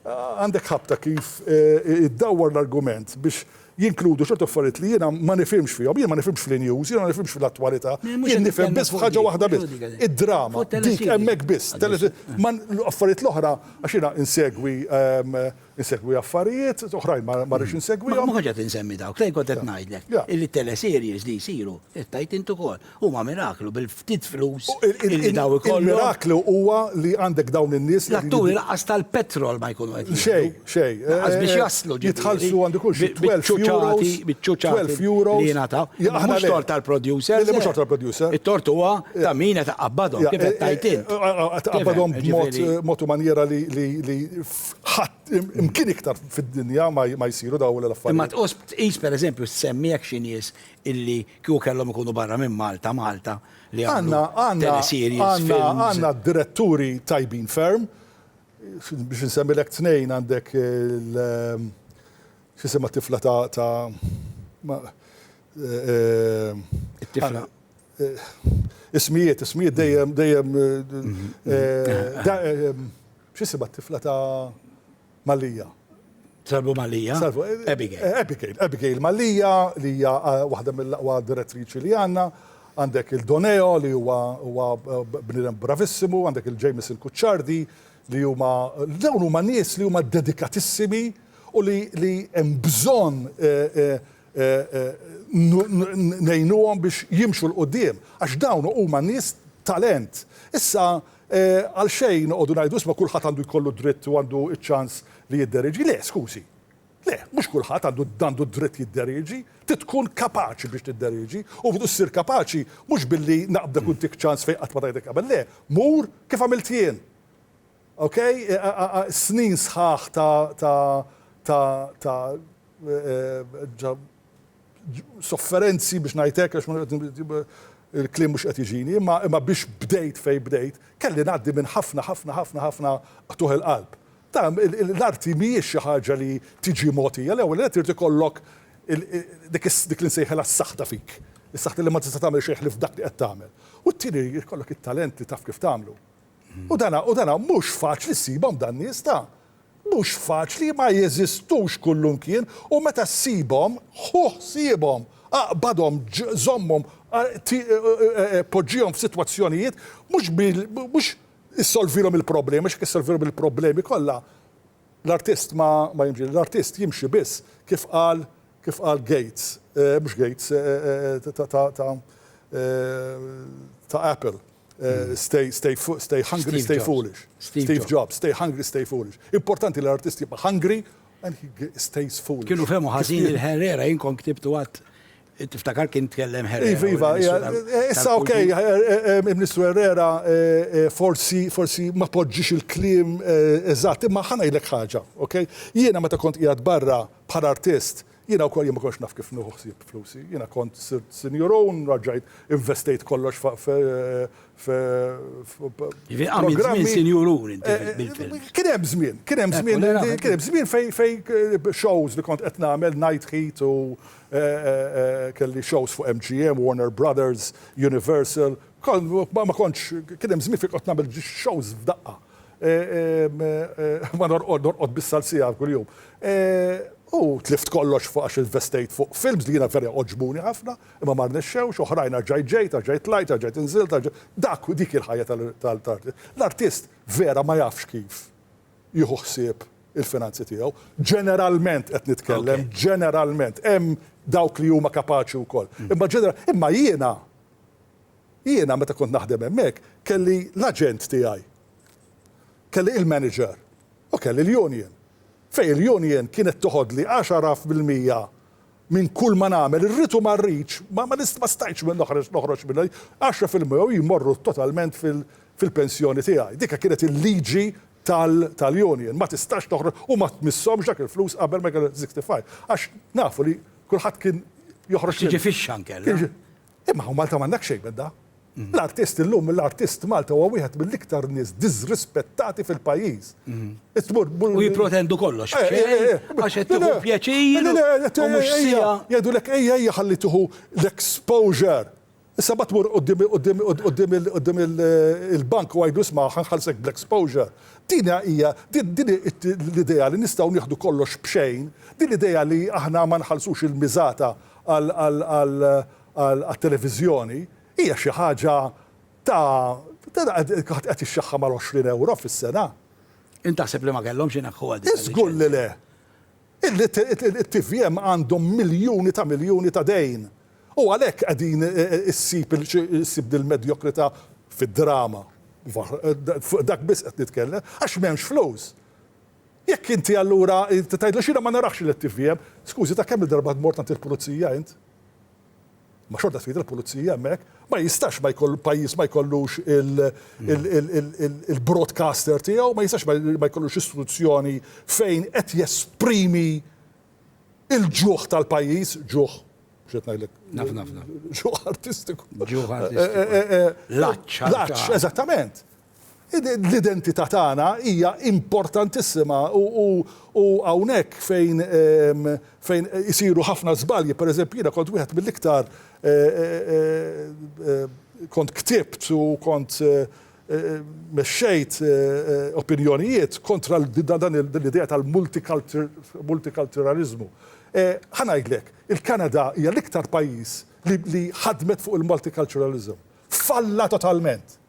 Speaker 6: Għandek ħabta kif iddawwar l-argument biex jinkludu ċertu affarijiet li jiena ma nifhimx fihom. Jien ma nifhimx fl-news, jiena ma nifhimx fl-attwalità. Jien nifhem biss f'ħaġa waħda biss, id-drama. Dik hemmhekk biss. Affarijiet l-oħra għax jiena insegwi insegwi affarijiet oħrajn ma rridx insegwihom.
Speaker 17: Ma kontx qed insemmi dawk, lejn kont qed ngħidlek illi t-teleseries li jsiru, qed tgħid int ukoll, Huma miraklu bil-ftit flus illi daw ikollhom.
Speaker 6: Il-miraklu huwa li għandek dawn in-nies li.
Speaker 17: L-atturi lanqas tal-petrol ma jkunu qed jieħdu.
Speaker 6: Xejn, xejn.
Speaker 17: Lanqas biex jaslu
Speaker 6: ġifieri. Jitħallsu għandu jkun xi 12 euros.
Speaker 17: Biċ-ċuċati li jingħataw. Mhux tort tal-producer.
Speaker 6: Le, mhux tort tal-producer.
Speaker 17: It-tort huwa ta' min qed iqabbadhom, kif qed tgħid int.
Speaker 6: Tqabbadhom b'mod u manjiera li ħadd imkien iktar fid-dinja ma jsiru dawn l-affarijiet.
Speaker 17: Imma tqis pereżempju ssemmi hekk xi nies illi kieku kellhom ikunu barra minn Malta, Malta li jagħmlu teleseries, films.
Speaker 6: Għandna diretturi tajbin ferm, biex insemmilek tnejn għandek il x'isimha t-tifla ta'
Speaker 17: It-tifla.
Speaker 6: Ismijiet, ismijiet dejjem dejjem x'isimha t-tifla ta' Mallia.
Speaker 17: Salvu Mallia?
Speaker 6: Salvu.
Speaker 17: Abigail.
Speaker 6: Abigail, Abigail Mallia li hija waħda mill-aqwa direttriċi li għandna. Għandek il-Doneo li huwa huwa bniedem bravissimu, għandek il-Jameson Cucciardi li huma dawn huma nies li huma dedikatissimi u li li hemm bżonn ngħinuhom biex jimxu 'l quddiem għax dawn huma nies talent. Issa għalxejn noqogħdu ngħidu isma' kulħadd għandu jkollu d-dritt u għandu ċ-ċans li jidderieġi. Le, skużi. Le, mhux kulħadd għandu għandu d-dritt jidderieġi. Trid tkun kapaċi biex tidderieġi u ssir kapaċi mhux billi naqbdek u ntik ċans fejn qatt ma tajtek qabel. Le, mur kif għamilt jien. Ok? Snin sħaħ ta' ta' ta' ta' sofferenzi biex ngħid hekk għax il-kliem mhux qed jiġini, imma imma biex bdejt fejn bdejt, kelli ngħaddi minn ħafna ħafna ħafna ħafna qtugħ il-qalb. Ta' l-arti mhijiex xi ħaġa li tiġi mogħtija, l-ewwel nett irid ikollok dik li nsejħilha s-saħta fik. Is-saħta li ma tista' tagħmel xejn ħlief dak li qed tagħmel. U t-tieni jkollok it-talent li taf kif tagħmlu. U dana u dana mhux faċli ssibhom dan nies ta'. Mhux faċli ma jeżistux kullumkien u meta ssibhom ħu ħsiebhom, aqbadhom, żommhom, poġġihom f'sitwazzjonijiet mhux mhux issolvilhom il-problemi għax jekk issolvilhom il-problemi kollha l-artist ma ma jimxi, l-artist jimxi biss kif qal kif qal Gates, mhux Gates ta' ta' ta' Apple. Stay, stay, stay hungry, stay foolish. Steve Jobs, stay hungry, stay foolish. Importanti li l-artist jibqa' hungry and he stays foolish.
Speaker 17: Kienu fehmu ħażin il-Herrera, jien kont ktibtu għat tiftakar kien tkellem Herrera.
Speaker 6: Iva, iva, issa ok, Ministru Herrera forsi, forsi ma poġġix il-kliem eżatt, imma ħa ngħidlek ħaġa, ok? Jiena meta kont qiegħed barra bħala artist, Jiena wkoll jien ma kontx naf kif nieħu ħsieb flusi. Jiena kont sirt sinjurun, raġajt investejt kollox
Speaker 17: Ġifieri għamilt żmien sinjurun inti bil-film.
Speaker 6: Kien hemm żmien, kien hemm żmien, kien hemm żmien fejn fejn shows li kont qed nagħmel Night Heat u kelli shows fuq MGM, Warner Brothers, Universal. Ma kontx, kien hemm żmien fejn kont nagħmel shows f'daqqa. Ma norqod, norqod biss għal siegħa kuljum. U tlift kollox fuq għax investejt fuq films li jiena vera għoġbuni ħafna, imma ma rnexxewx, oħrajn erġajt ġejt, erġajt tlajt, erġajt inżilt, erġajt. Dak, dik hi l-ħajja tal-artist. L-artist vera ma jafx kif jieħu ħsieb il-finanzi tiegħu. Ġeneralment qed nitkellem, ġeneralment. Hemm dawk li huma kapaċi wkoll. Imma ġeneral, imma jiena, jiena meta kont naħdem hemmhekk, kelli l-aġent tiegħi, kelli il-manager u kelli l-union. Fejn il-union kienet toħodli 10% minn kull ma nagħmel, irrid u ma rridx, ma ma stajtx noħroġ noħroġ minnha, 10% u jmorru totalment fil-pensjoni tiegħi. Dika kienet il-liġi tal-union. Ma tistax toħroġ u ma tmisshomx dak il-flus qabel ma jkollok 65. Għax nafu li kulħadd kien joħroġ.
Speaker 17: Tiġi fixxa nkella.
Speaker 6: Imma hawn Malta m'għandek xejn minn da. L-artist illum, l-artist Malta huwa wieħed mill-iktar nies disrispettati fil-pajjiż.
Speaker 17: U jipprotendu kollox. Għax qed tieħu pjaċir u mhux siegħa.
Speaker 6: Jgħidulek ejja ejja ħalli tieħu l-exposure. Issa mbagħad tmur quddiem il-bank u għidlu isma' ħa nħallsek bl-exposure. Din hija din l-idea li nistgħu nieħdu kollox b'xejn, din l-idea li aħna ma nħallsux il-miżata għat-televiżjoni hija xi ħaġa ta' kulħadd qed jixxaħħam għal 20 ewro fis-sena.
Speaker 17: Int taħseb li ma kellhomx ineħħuha dik
Speaker 6: il-liċenzja? Żgur li le. Il-TVM għandhom miljuni ta' miljuni ta' dejn. U għalhekk qegħdin issib issib dil-medjokrità fid-drama. Fuq dak biss qed nitkellem, għax m'hemmx flus. Jekk inti allura tgħidlu x'jiena ma narax lit-TVM, skużi ta' kemm-il darba mort għand il-pulizija int? Ma xorta trid il-pulizija hemmhekk. Ma jistax ma jkollu pajjiż ma jkollux il-broadcaster tiegħu, ma jistax ma jkollux istituzzjoni fejn qed jesprimi il-ġuħ tal-pajjiż, ġuħ, mhux qed ngħidlek.
Speaker 17: Naf, naf, naf.
Speaker 6: Ġuħ artistiku.
Speaker 17: Ġuħ artistiku. L-għatx.
Speaker 6: L-għatx, eżattament. L-identità tagħna hija importantissima u hawnhekk fejn fejn isiru ħafna żbalji, pereżempju jiena kont wieħed mill-iktar kont ktibt u kont mexxejt opinjonijiet kontra dan l-idea tal-multikulturaliżmu. Ħa ngħidlek, il-Kanada hija l-iktar pajjiż li ħadmet fuq il-multiculturalism. Falla totalment.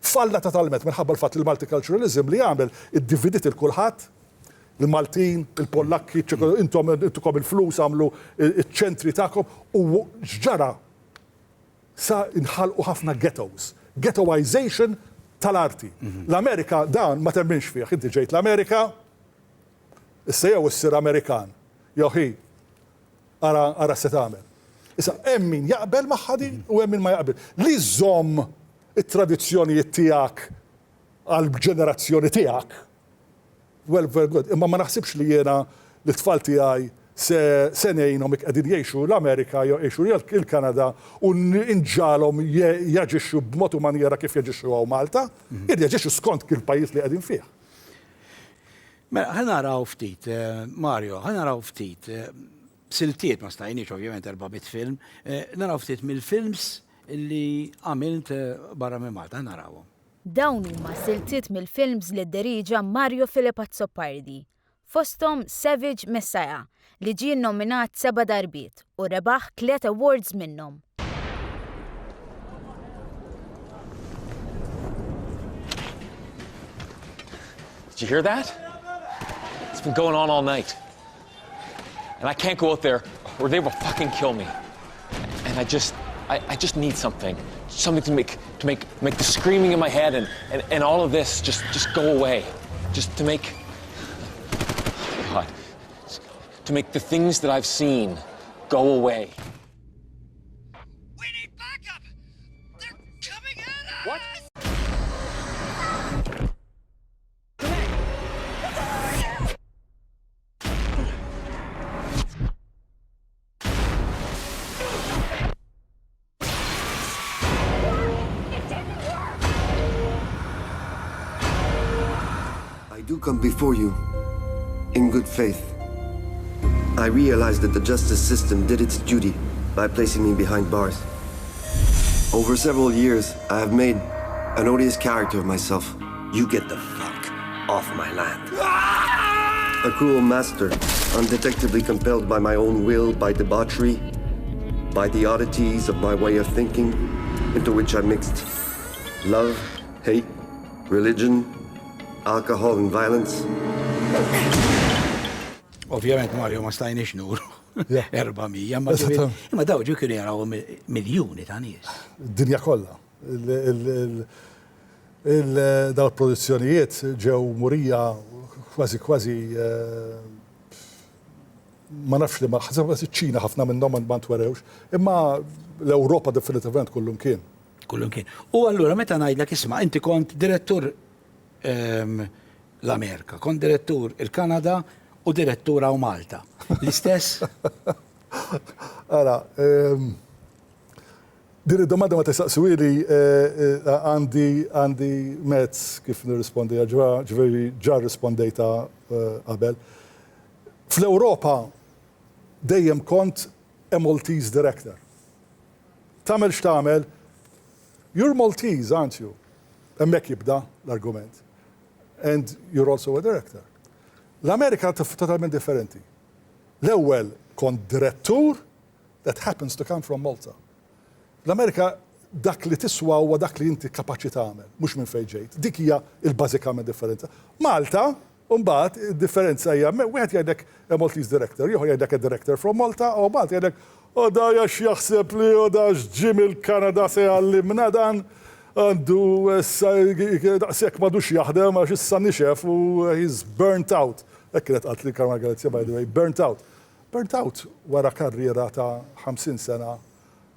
Speaker 6: Falla totalment minħabba l-fatt li l-multiculturalism li għamel iddividiet 'il kulħadd. Il-Maltin, il-Pollakki, intom intukom il-flus għamlu iċ-ċentri tagħkom u x'ġara? Sa nħalqu ħafna ghettos. Ghettoization tal-arti. L-Amerika dan ma temminx fih. Inti ġejt l-Amerika, issa jew issir Amerikan, jew ħi, ara ara se tagħmel. Issa hemm min jaqbel magħha din u hemm min ma jaqbel. Li żżomm it-tradizzjonijiet tiegħek għall-ġenerazzjoni tiegħek, well very good, imma ma naħsibx li jiena lit-tfal tiegħi se se ngħinhom jekk qegħdin jgħixu l-Amerika jew jgħixu il-Kanada u nġagħalhom jaġixxu b'mod u manjera kif jaġixxu hawn Malta, jridu jaġixxu skont il-pajjiż li qegħdin fih.
Speaker 17: Mela, ħa naraw ftit, Mario, ħa naraw ftit siltiet, ma stajniex ovvjament 400 film, naraw ftit mill-films li għamilt barra minn Malta, ħa narawhom.
Speaker 7: Dawn huma siltiet mill-films li dderieġa Mario Philip Azzopardi, fosthom Savage Messiah li ġie nnominat seba' darbiet u rebaħ tliet awards minnhom.
Speaker 9: Did you hear that? It's been going on all night. And I can't go out there or they will fucking kill me. And I just, I, I just need something. Something to make, to make, make the screaming in my head and, and, and all of this just, just go away. Just to make, God, to make the things that I've seen go away. What?
Speaker 13: I do come before you in good faith. I realize that the justice system did its duty by placing me behind bars. Over several years, I have made an odious character of myself. You get the fuck off my land. A cruel master, undetectably compelled by my own will, by debauchery, by the oddities of my way of thinking, into which I mixed love, hate, religion, alcohol and violence.
Speaker 17: Ovvjament Mario ma stajniex nuru 400, imma ġifieri, imma daw ġifieri kienu jaraw miljuni ta' nies.
Speaker 6: Dinja kollha. Daw il-produzzjonijiet ġew murija kważi kważi eh, ma nafx li ma ħaseb ċ-Ċina ħafna minnhom ma ntwerewx, imma l-Ewropa definitivament kullumkien.
Speaker 17: Kullimkien. U allura meta ngħidlek isma' inti kont direttur ehm, l-Amerika, kont direttur il-Kanada u direttur hawn Malta. L-istess?
Speaker 6: Ara, ehm, din id-domanda ma tistaqsuhieli eh, eh, għandi għandi mezz kif nirrispondi, ġifieri ġa rrispondejta eh, qabel. Fl-Ewropa dejjem kont a Maltese director. Tagħmel x'tagħmel, you're Maltese, aren't you? Hemmhekk jibda l-argument. And you're also a director. L-Amerika totalment differenti. L-ewwel kont direttur that happens to come from Malta. L-Amerika dak li tiswa huwa dak li inti kapaċi tagħmel, mhux minn fejn ġejt. Dik hija il-bażikament differenza. Malta, mbagħad id-differenza hija wieħed jgħidlek a Maltese director, ieħor jgħidlek a director from Malta, u Malta jgħidlek o da għax jaħseb li o da ġie mill-Kanada se jgħallimna dan għandu issa daqshekk m'għadux jaħdem għax issa nixef u he's burnt out. Hekk kienet qaltli Caruana Galizia by the way, burnt out. Burnt out wara karriera ta' 50 sena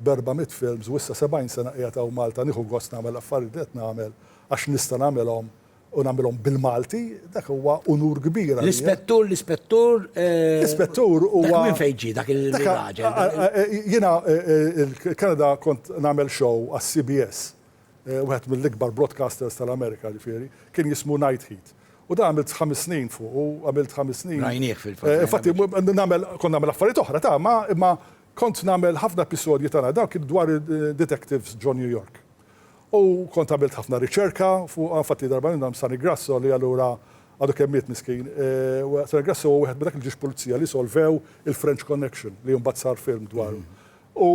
Speaker 6: b'400 films u issa 70 sena qiegħed hawn Malta nieħu gost nagħmel l-affarijiet li qed nagħmel għax nista' nagħmilhom u nagħmilhom bil-Malti, dak huwa unur kbir għalija.
Speaker 17: L-ispettur, l-ispettur.
Speaker 6: L-ispettur huwa.
Speaker 17: Dak minn fejn ġie dak il-raġel?
Speaker 6: Jiena il-Kanada kont nagħmel show għas-CBS, wieħed mill-ikbar broadcasters tal-Amerika ġifieri, kien jismu Night Heat. U dan għamilt ħames snin fuqu, għamilt ħames snin.
Speaker 17: Rajnieh fil-fatt.
Speaker 6: Infatti nagħmel kont nagħmel affarijiet oħra ta' imma kont nagħmel ħafna episodji ta' dawk kienu dwar detectives ġo New York. U kont għamilt ħafna riċerka fuqha, infatti darba minnhom Sonny Grasso li allura għadu kemm miet miskin, Sonny Grasso huwa wieħed minn dak il-ġiex pulizija li solvew il-French Connection li mbagħad sar film dwaru. U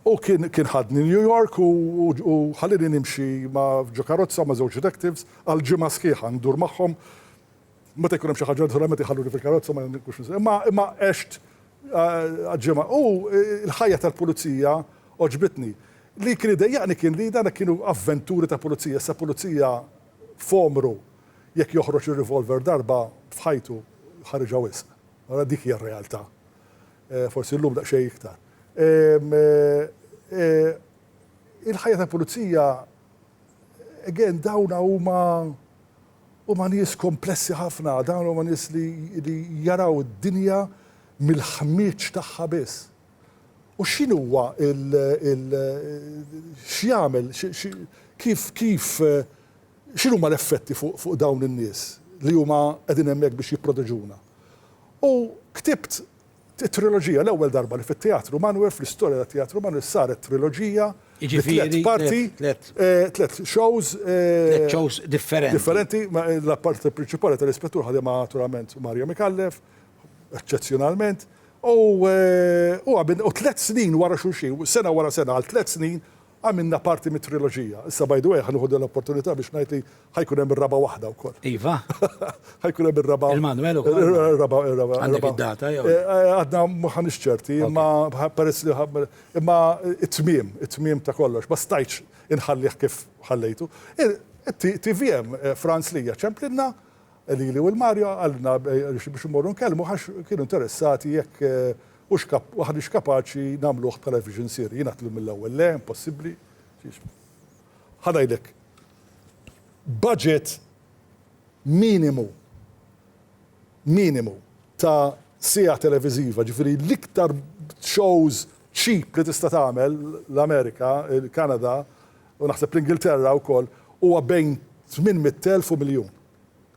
Speaker 6: u kien kien ħadni New York u u ħallini nimxi ma' ġo karozza ma' żewġ detectives għal ġimgħa sħiħa ndur magħhom. Meta jkun hemm xi ħaġa naturalment iħalluni fil-karozza ma nkunx imma imma għext ġimgħa. U l-ħajja tal-pulizija għoġbitni. Li kien idejjaqni kien li dan kienu avventuri ta' pulizija, issa pulizija f'għomru jekk joħroġ ir-revolver darba f'ħajtu ħariġha wisq. Allura dik hija r-realtà. Forsi llum daqsxejn iktar. Il-ħajja tal-pulizija again dawna huma huma nies komplessi ħafna, dawn huma nies li, li jaraw id-dinja mill-ħmieġ tagħha biss. U x'inhuwa il, il x'jagħmel, kif kif x'inhuma l-effetti fuq, fuq dawn in-nies li huma qegħdin hemmhekk biex jipproteġuna. U ktibt It-triloġija, l-ewwel darba li fit-Teatru Manoel, fl-istorja tat-Teatru Manoel saret triloġija bi tliet parti, tliet shows.
Speaker 17: Tliet shows differenti.
Speaker 6: Differenti, la parti prinċipali tal-ispettur ħadimha naturalment Mario Micallef, eċċezzjonalment, u u tliet snin wara xulxin, sena wara sena għal tliet snin Għamilna parti mit-triloġija. Issa by the way ħa nieħu din l-opportunità biex ngħid li ħa jkun hemm ir-raba' waħda wkoll.
Speaker 17: Iva.
Speaker 6: Ħa jkun hemm ir-raba'.
Speaker 17: Il-Manuel ukoll.
Speaker 6: Ir-raba' ir-raba'.
Speaker 17: Għandek id-data jew?
Speaker 6: Għadna m'aħniex ċerti, imma peress li imma it-tmiem, it-tmiem ta' kollox, ma stajtx inħallih kif ħallejtu. TVM, Franz Lija ċemplilna, lili u l-Mario, qalilna biex immorru nkellmu għax kienu interessati jekk Hux aħniex kapaċi nagħmluh television series. Jien għedtlu mill-ewwel le, impossibbli. Ħa ngħidlek, budget minimu, minimu ta' siegħa televiżiva, ġifieri l-iktar shows cheap li tista' tagħmel l-Amerika, il-Kanada u naħseb l-Ingilterra wkoll, huwa bejn 800,000 u miljun.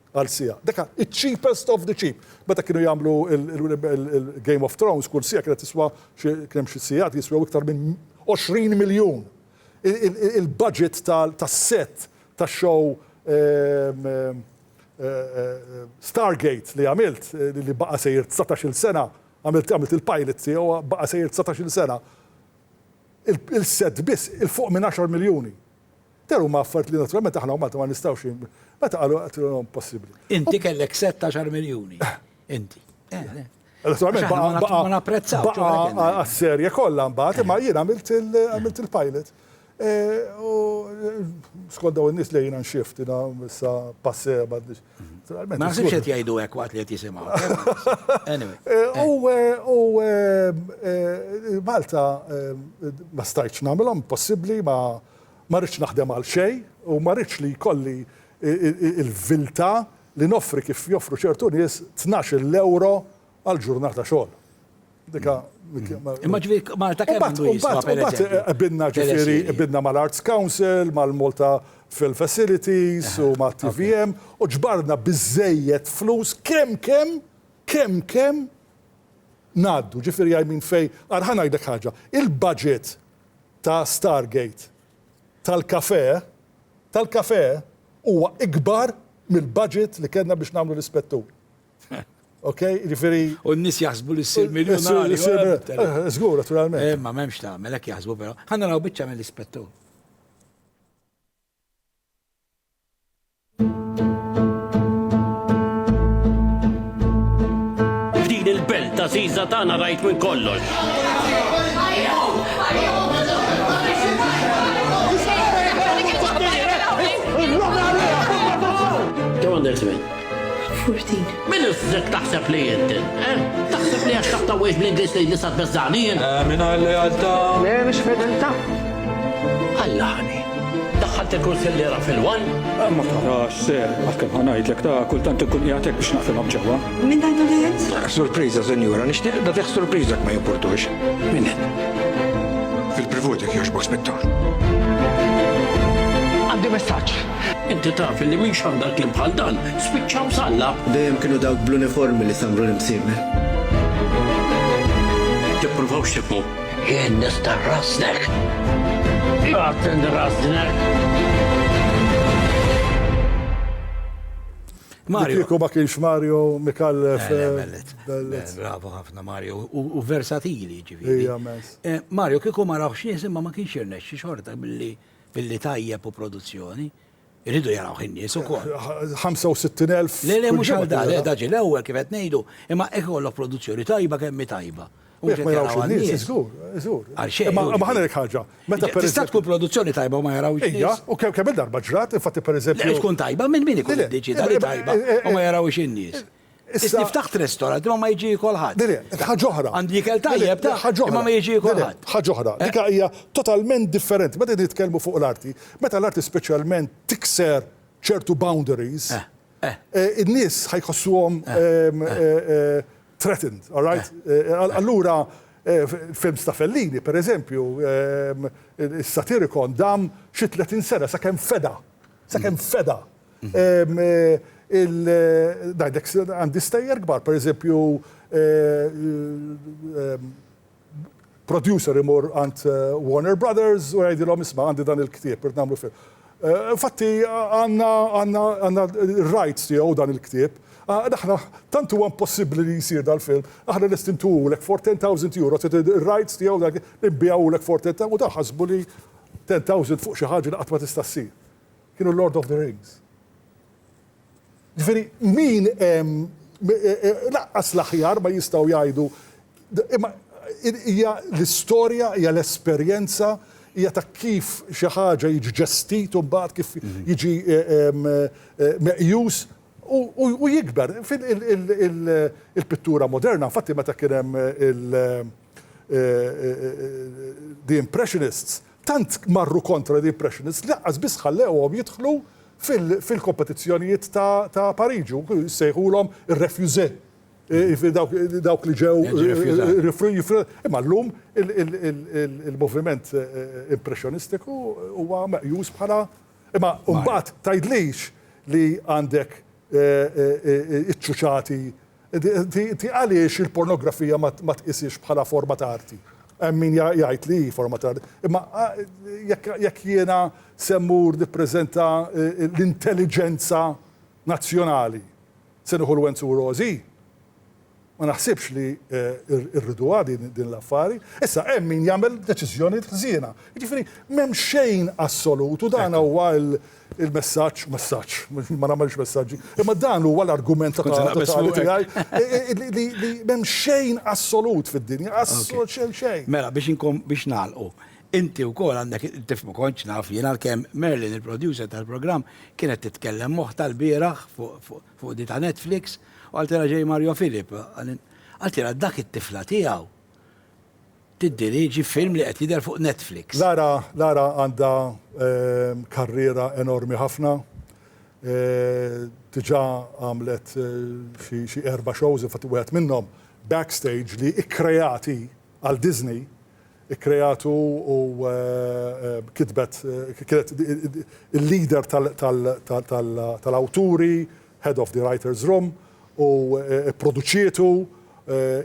Speaker 6: għal siegħa. Dak iċ-cheapest of the cheap. Meta kienu jagħmlu il-Game of Thrones kull siegħa kienet tiswa kien hemm xi sigħat jiswew iktar minn 20 miljun. Il-budget tas-set tax-show ehm, ehm, eh, eh, Stargate li għamilt li baqa' sejjer 19-il sena, għamilt għamilt il-pilot tiegħu baqa' sejjer 19-il sena. Il-set biss il fuq minn 10 miljuni. Dawn huma affarijiet li naturalment aħna u Malta ma nistgħux meta qalu għedtilhom impossibbli.
Speaker 17: Inti kellek sett għaxar miljuni. Inti. Eh, eh.
Speaker 6: Naturalment baqa'
Speaker 17: ma napprezzaw.
Speaker 6: Baqa' għas-serje kollha mbagħad, imma jien għamilt il-pilot. Eh, u skont dawn in-nies li jiena nxift, jiena issa passe m'għandix.
Speaker 17: Ma naħsibx qed jgħidu hekk waqt li qed jisimgħu. Anyway.
Speaker 6: U Malta ma stajtx nagħmilhom, impossibbli, ma Ma rridx naħdem għal xejn u ma rridx li jkolli l-viltà li noffri kif joffru ċertu nies 12-il ewro għal ġurnata xogħol. Dika
Speaker 17: Imma ġifieri Malta kemm għandu jiswa per eżempju?
Speaker 6: Qbilna ġifieri qbilna mal-Arts Council, mal-Malta Film Facilities u mat-TVM u ġbarna biżżejjed flus kemm kemm kemm kemm ngħaddu. Ġifieri I mean fejn, ara ħa ngħidlek ħaġa, il-budget ta' Stargate tal-kafè tal-kafè huwa ikbar mill-budget li kellna biex nagħmlu l-ispettur. Ok, jiġifieri.
Speaker 17: U n-nies jaħsbu li ssir miljunarju.
Speaker 6: Żgur, naturalment.
Speaker 17: Imma m'hemmx tagħmel, hekk jaħsbu però. Ħa naraw biċċa mill-ispettur.
Speaker 8: F'din il-belt għażiża tagħna rajt minn kollox. Kemm għandek żmien?
Speaker 11: 14.
Speaker 8: Min iżżek taħseb li int? Eh? Taħseb li għax taf tawwejx bl-Ingliż li nisa tbeżżani jien?
Speaker 14: Mingħajr lealtà.
Speaker 11: Le mhix fedeltà.
Speaker 8: Alla ħanin. Daħħalt il-kunsilliera fil-one?
Speaker 14: Ma tarax, ser, għalkemm ħa ngħidlek ta' kultant inkun qiegħed hekk biex naqfilhom ġewwa.
Speaker 11: Min għidu li int?
Speaker 21: Surpriża, senjura, nixtieq nagħtih surpriża ma jimportux. Min int? Fil-privut jekk jogħġbok, Spettur.
Speaker 11: Għandi messaġġ.
Speaker 8: Inti taf li min xandar kliem bħal dan spiċċa msallab.
Speaker 15: Dejjem kienu dawk bl-uniformi li samru l-imsiemer.
Speaker 8: Tippruvawx tifhmu. Jien nista' nrażżnek. Qiegħed nrażżnek.
Speaker 17: Mario.
Speaker 6: Kieku ma kienx Mario Micallef.
Speaker 17: Eh, bellet. Bravo ħafna Mario u versatili ġifieri.
Speaker 6: Ija mens.
Speaker 17: Eh, Mario kieku ma rawx nies imma ma kienx jirnexxi xorta billi billi tajjeb u produzzjoni. Iridu jarawh in-nies ukoll.
Speaker 6: 65,000.
Speaker 17: Le, le, mhux għal dan, le, da ġie l-ewwel kif qed ngħidu, imma hekk ikollok produzzjoni tajba kemm hi tajba. U
Speaker 6: Jekk ma jarawx in-nies, żgur, żgur.
Speaker 17: Għal xejn.
Speaker 6: Imma ħa ngħidlek ħaġa. Meta
Speaker 17: per Tista' tkun produzzjoni tajba u ma jarawx
Speaker 6: in-nies. Ija, u kemm il-darba ġrat, infatti per eżempju.
Speaker 17: Le, tkun tajba minn min ikun iddeċieda li tajba u ma jarawx in-nies. Issa ftaħt restaurant imma ma jiġi jiekol ħadd.
Speaker 6: Le, le, ħaġa oħra.
Speaker 17: Għandi ikel tajjeb ta' imma ma jiġi jiekol ħadd.
Speaker 6: Ħaġa oħra. Dik hija totalment differenti. Meta nitkellmu fuq l-arti, meta l-arti speċjalment tikser ċertu boundaries, in-nies ħa jħossuhom threatened, all right? Allura films ta' Fellini, per eżempju, is-Satyricon dam xi 30 sena sakemm feda. Sakemm feda. Ngħidlek għandi stejjer kbar, pereżempju producer imur għand Warner Brothers u jgħidilhom isma' għandi dan il-ktieb, irrid nagħmlu film. Infatti għandna għandna r-rights tiegħu dan il-ktieb. Aħna tant huwa impossibbli li jsir dal-film, aħna lesti ntuhulek for 10,000 euro, trid ir-rights tiegħu dak nbigħulek for 10,000 u dawn ħasbu li 10,000 fuq xi ħaġa li qatt ma tista' ssir. Kienu Lord of the Rings. Ġifieri min hemm laqqas l-aħjar ma jistgħu jgħidu imma hija l-istorja, hija l-esperjenza, hija ta' kif xi ħaġa jiġi ġestit u mbagħad kif jiġi meqjus u jikber. Il-pittura moderna, infatti meta kien hemm il-The Impressionists, Tant marru kontra The Impressionists li lanqas biss ħallewhom jidħlu fil-kompetizzjonijiet ta' Pariġi u sejħulhom ir-refusés. Jiġifieri dawk li ġew Imma llum il-moviment impressjonistiku huwa meqjus bħala Imma mbagħad tgħidlix li għandek iċ-ċuċati Inti għaliex il-pornografija ma tqisiex bħala forma ta' arti? Hemm min jgħid li hi forma ta' arti. Imma jekk jiena se mmur nippreżenta l-intelliġenza nazzjonali, se nieħu l-Wenzu u Rożi? Ma naħsibx li rriduha din l-affari. Issa hemm min jagħmel deċiżjonijiet ħżiena. Jiġifieri m'hemm xejn assolut u dan huwa il-messaġġ, messaġġ, ma nagħmelx messaġġi, imma dan huwa l-argument totali tiegħi li m'hemm xejn assolut fid-dinja, assolut xejn xejn.
Speaker 17: Mela biex inkom biex nagħlqu. Inti wkoll għandek tifhmu kontx naf jien għalkemm Merlin il-producer tal-programm kienet titkellem moħħ tal-bieraħ fuq di ta' Netflix u qaltilha ġej Mario Philip. Qaltilha dak it-tifla tiegħu Tiddirieġi film li qed jidher fuq Netflix.
Speaker 6: Lara Lara għandha karriera enormi ħafna. Diġà għamlet xi erba' shows, infatti wieħed minnhom Backstage li kkreat hi għal Disney, ikkreatu u kitbet, kienet il-leader tal-awturi, head of the writers room, u pproduċietu,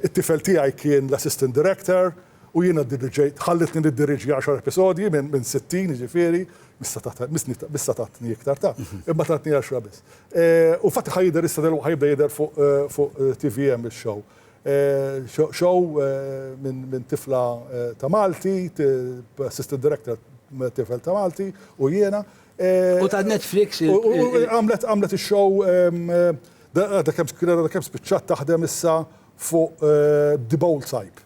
Speaker 6: it-tifel tiegħi kien l-assistant director u jiena ddiriġejt, ħallitni niddiriġi għaxar episodji minn 60 jiġifieri, missha tatni iktar ta' imma tatni għaxra biss. U infatti ħa jidher issa dalwaqt ħa jibda jidher fuq TVM ix-show. Show minn tifla ta' Malti, assistant director tifel ta' Malti u jiena.
Speaker 17: U ta' Netflix.
Speaker 6: Għamlet għamlet ix-show għadha kemm għadha kemm spiċċat taħdem issa fuq The Bold Type.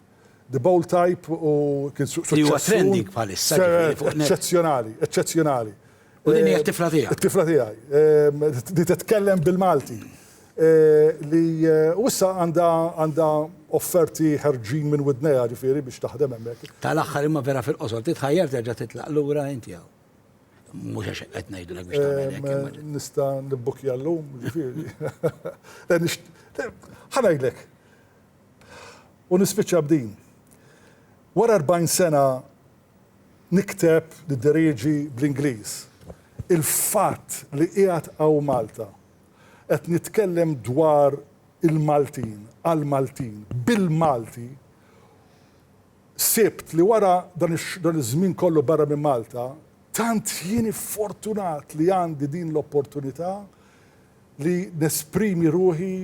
Speaker 6: The Bold Type u kien
Speaker 17: suċċess. Li huwa trending bħalissa.
Speaker 6: Eċċezzjonali, eċċezzjonali.
Speaker 17: U din hija t-tifla tiegħek.
Speaker 6: It-tifla tiegħi. Li titkellem bil-Malti. Li u issa għandha għandha offerti ħerġin minn widnejha ġifieri biex taħdem hemmhekk.
Speaker 17: Tal-aħħar imma vera fil-qosor titħajjar terġa' titlaq lura inti hawn. Mhux għax qed ngħidulek biex tagħmel hekk.
Speaker 6: Nista' nibbukkja llum, ġifieri. Ħa ngħidlek. U nispiċċa b'din. Wara 40 sena nikteb nidderieġi bl-Ingliż. Il-fatt li qiegħed hawn Malta qed nitkellem dwar il-Maltin, għall-Maltin, bil-Malti, Sibt li wara dan iż-żmien kollu barra minn Malta, tant jien iffortunat li għandi din l-opportunità li nesprimi ruħi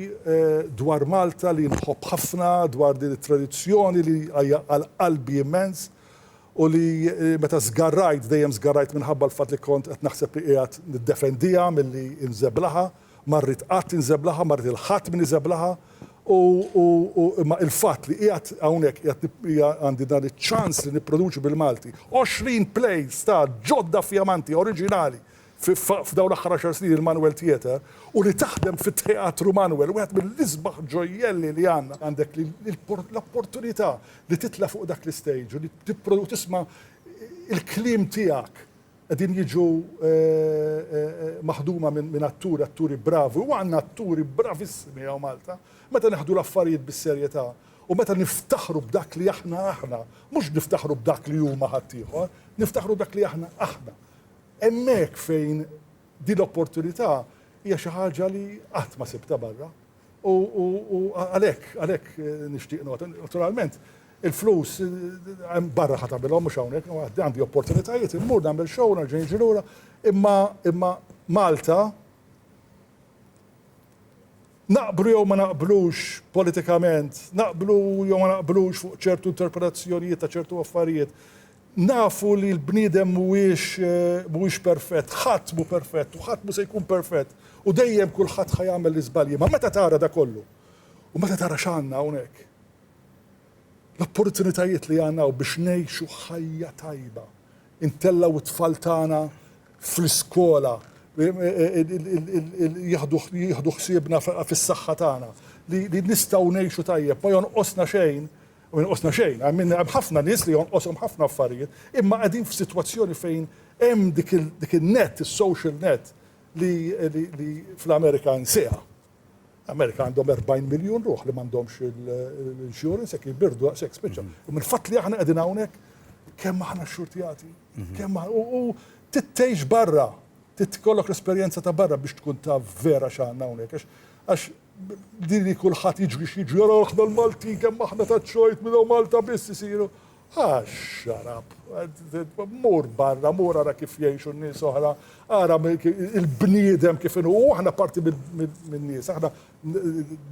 Speaker 6: dwar Malta li nħobb ħafna, dwar din it-tradizzjoni li hija għal qalbi immens. u li meta żgarrajt dejjem żgarrajt minħabba l-fatt li kont qed naħseb li qiegħed niddefendiha milli nżeblaħha, ma rrid qatt inżeblaħha, ma rrid 'il ħadd min iżeblaħha u u u imma il-fatt li qiegħed hawnhekk qiegħed għandi dan iċ-ċans li nipproduċi bil-Malti 20 plays ta' ġodda fjamanti oriġinali f'dawn l-aħħar għaxar snin il-Manoel Theatre u li taħdem fit-Teatru Manoel, wieħed mill-isbaħ ġojjelli li għandna, għandek l-opportunità li titla' fuq dak l-istage u li tisma' il-kliem tiegħek qegħdin jiġu maħduma minn atturi, atturi bravi, u għandna atturi bravissimi hawn Malta, meta nieħdu l-affarijiet bis-serjetà u meta niftaħru b'dak li aħna aħna, mhux niftaħru b'dak li huma ħaddieħor, niftaħru b'dak li aħna aħna. Hemmhekk fejn din l-opportunità hija xi ħaġa li qatt ma sibtha barra. U għalhekk, għalhekk nixtieq noqgħod. Naturalment, il-flus hemm barra ħa tagħmilhom mhux hawnhekk, għandi opportunitajiet immur nagħmel show nerġa' niġi lura, imma imma Malta naqblu jew ma naqblux politikament, naqblu jew ma naqblux fuq ċertu interpretazzjonijiet ta' ċertu affarijiet, Nafu li l-bniedem mhuwiex mhuwiex perfett, ħadd mhu perfett u ħadd mhu se jkun perfett u dejjem kulħadd ħa jagħmel l-iżbalji. Ma meta tara da kollu u meta tara x'għandna hawnhekk, l-opportunitajiet li għandna hawn biex ngħixu ħajja tajba, intellgħu t-tfal tagħna fl-iskola, jieħdu ħsiebna fis-saħħa tagħna, li nistgħu ngħixu tajjeb, ma jonqosna xejn, Ma jonqosna xejn, hemm ħafna nies li jonqoshom ħafna affarijiet, imma qegħdin f'sitwazzjoni fejn hemm dik in-net, is-social net li fl-Amerika nsiha. Amerika għandhom 40 miljun ruħ li m'għandhomx l-insurance, jekk jibirdu daqshekk spiċċa. U mill-fatt li aħna qegħdin hawnhekk, kemm aħna xxurtjati, kemm u trid tgħix barra, trid ikollok l-esperjenza ta' barra biex tkun taf vera x'għandna hawnhekk. Għax din li kulħadd jiġri x'jiġri, ara aħna l-Maltin kemm aħna ta' ċojt minn Malta biss isiru. Ah, xarab, mur barra, mur ara kif jgħixu n-nies oħra, ara il-bniedem kif inhu, u aħna parti min-nies, aħna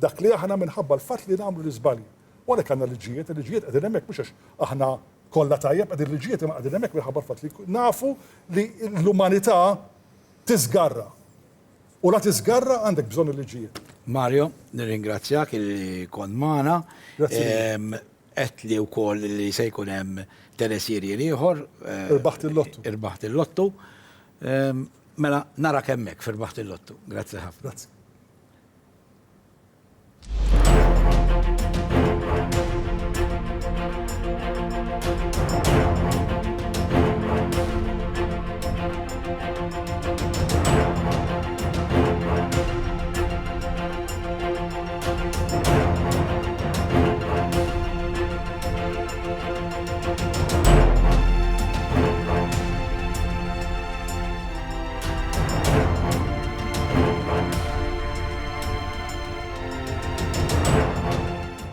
Speaker 6: dak li aħna minħabba l-fatt li nagħmlu l-iżbalji. U għalhekk għandna liġijiet, il-liġijiet qegħdin hemmhekk mhux għax aħna kollha tajjeb, qegħdin liġijiet imma qegħdin hemmhekk minħabba l-fatt li nafu li l-umanità tiżgarra. U la tiżgarra għandek bżonn il-liġijiet.
Speaker 17: Mario, nirringrazzjak li kont magħna.
Speaker 6: Grazzi.
Speaker 17: Għedt li wkoll li se jkun hemm teleserial ieħor.
Speaker 6: Irbaħt il-lottu.
Speaker 17: Irbaħt il-lottu. Mela narak hemmhekk f'Irbaħt il-Lottu. Grazzi ħafna.
Speaker 6: Grazzi.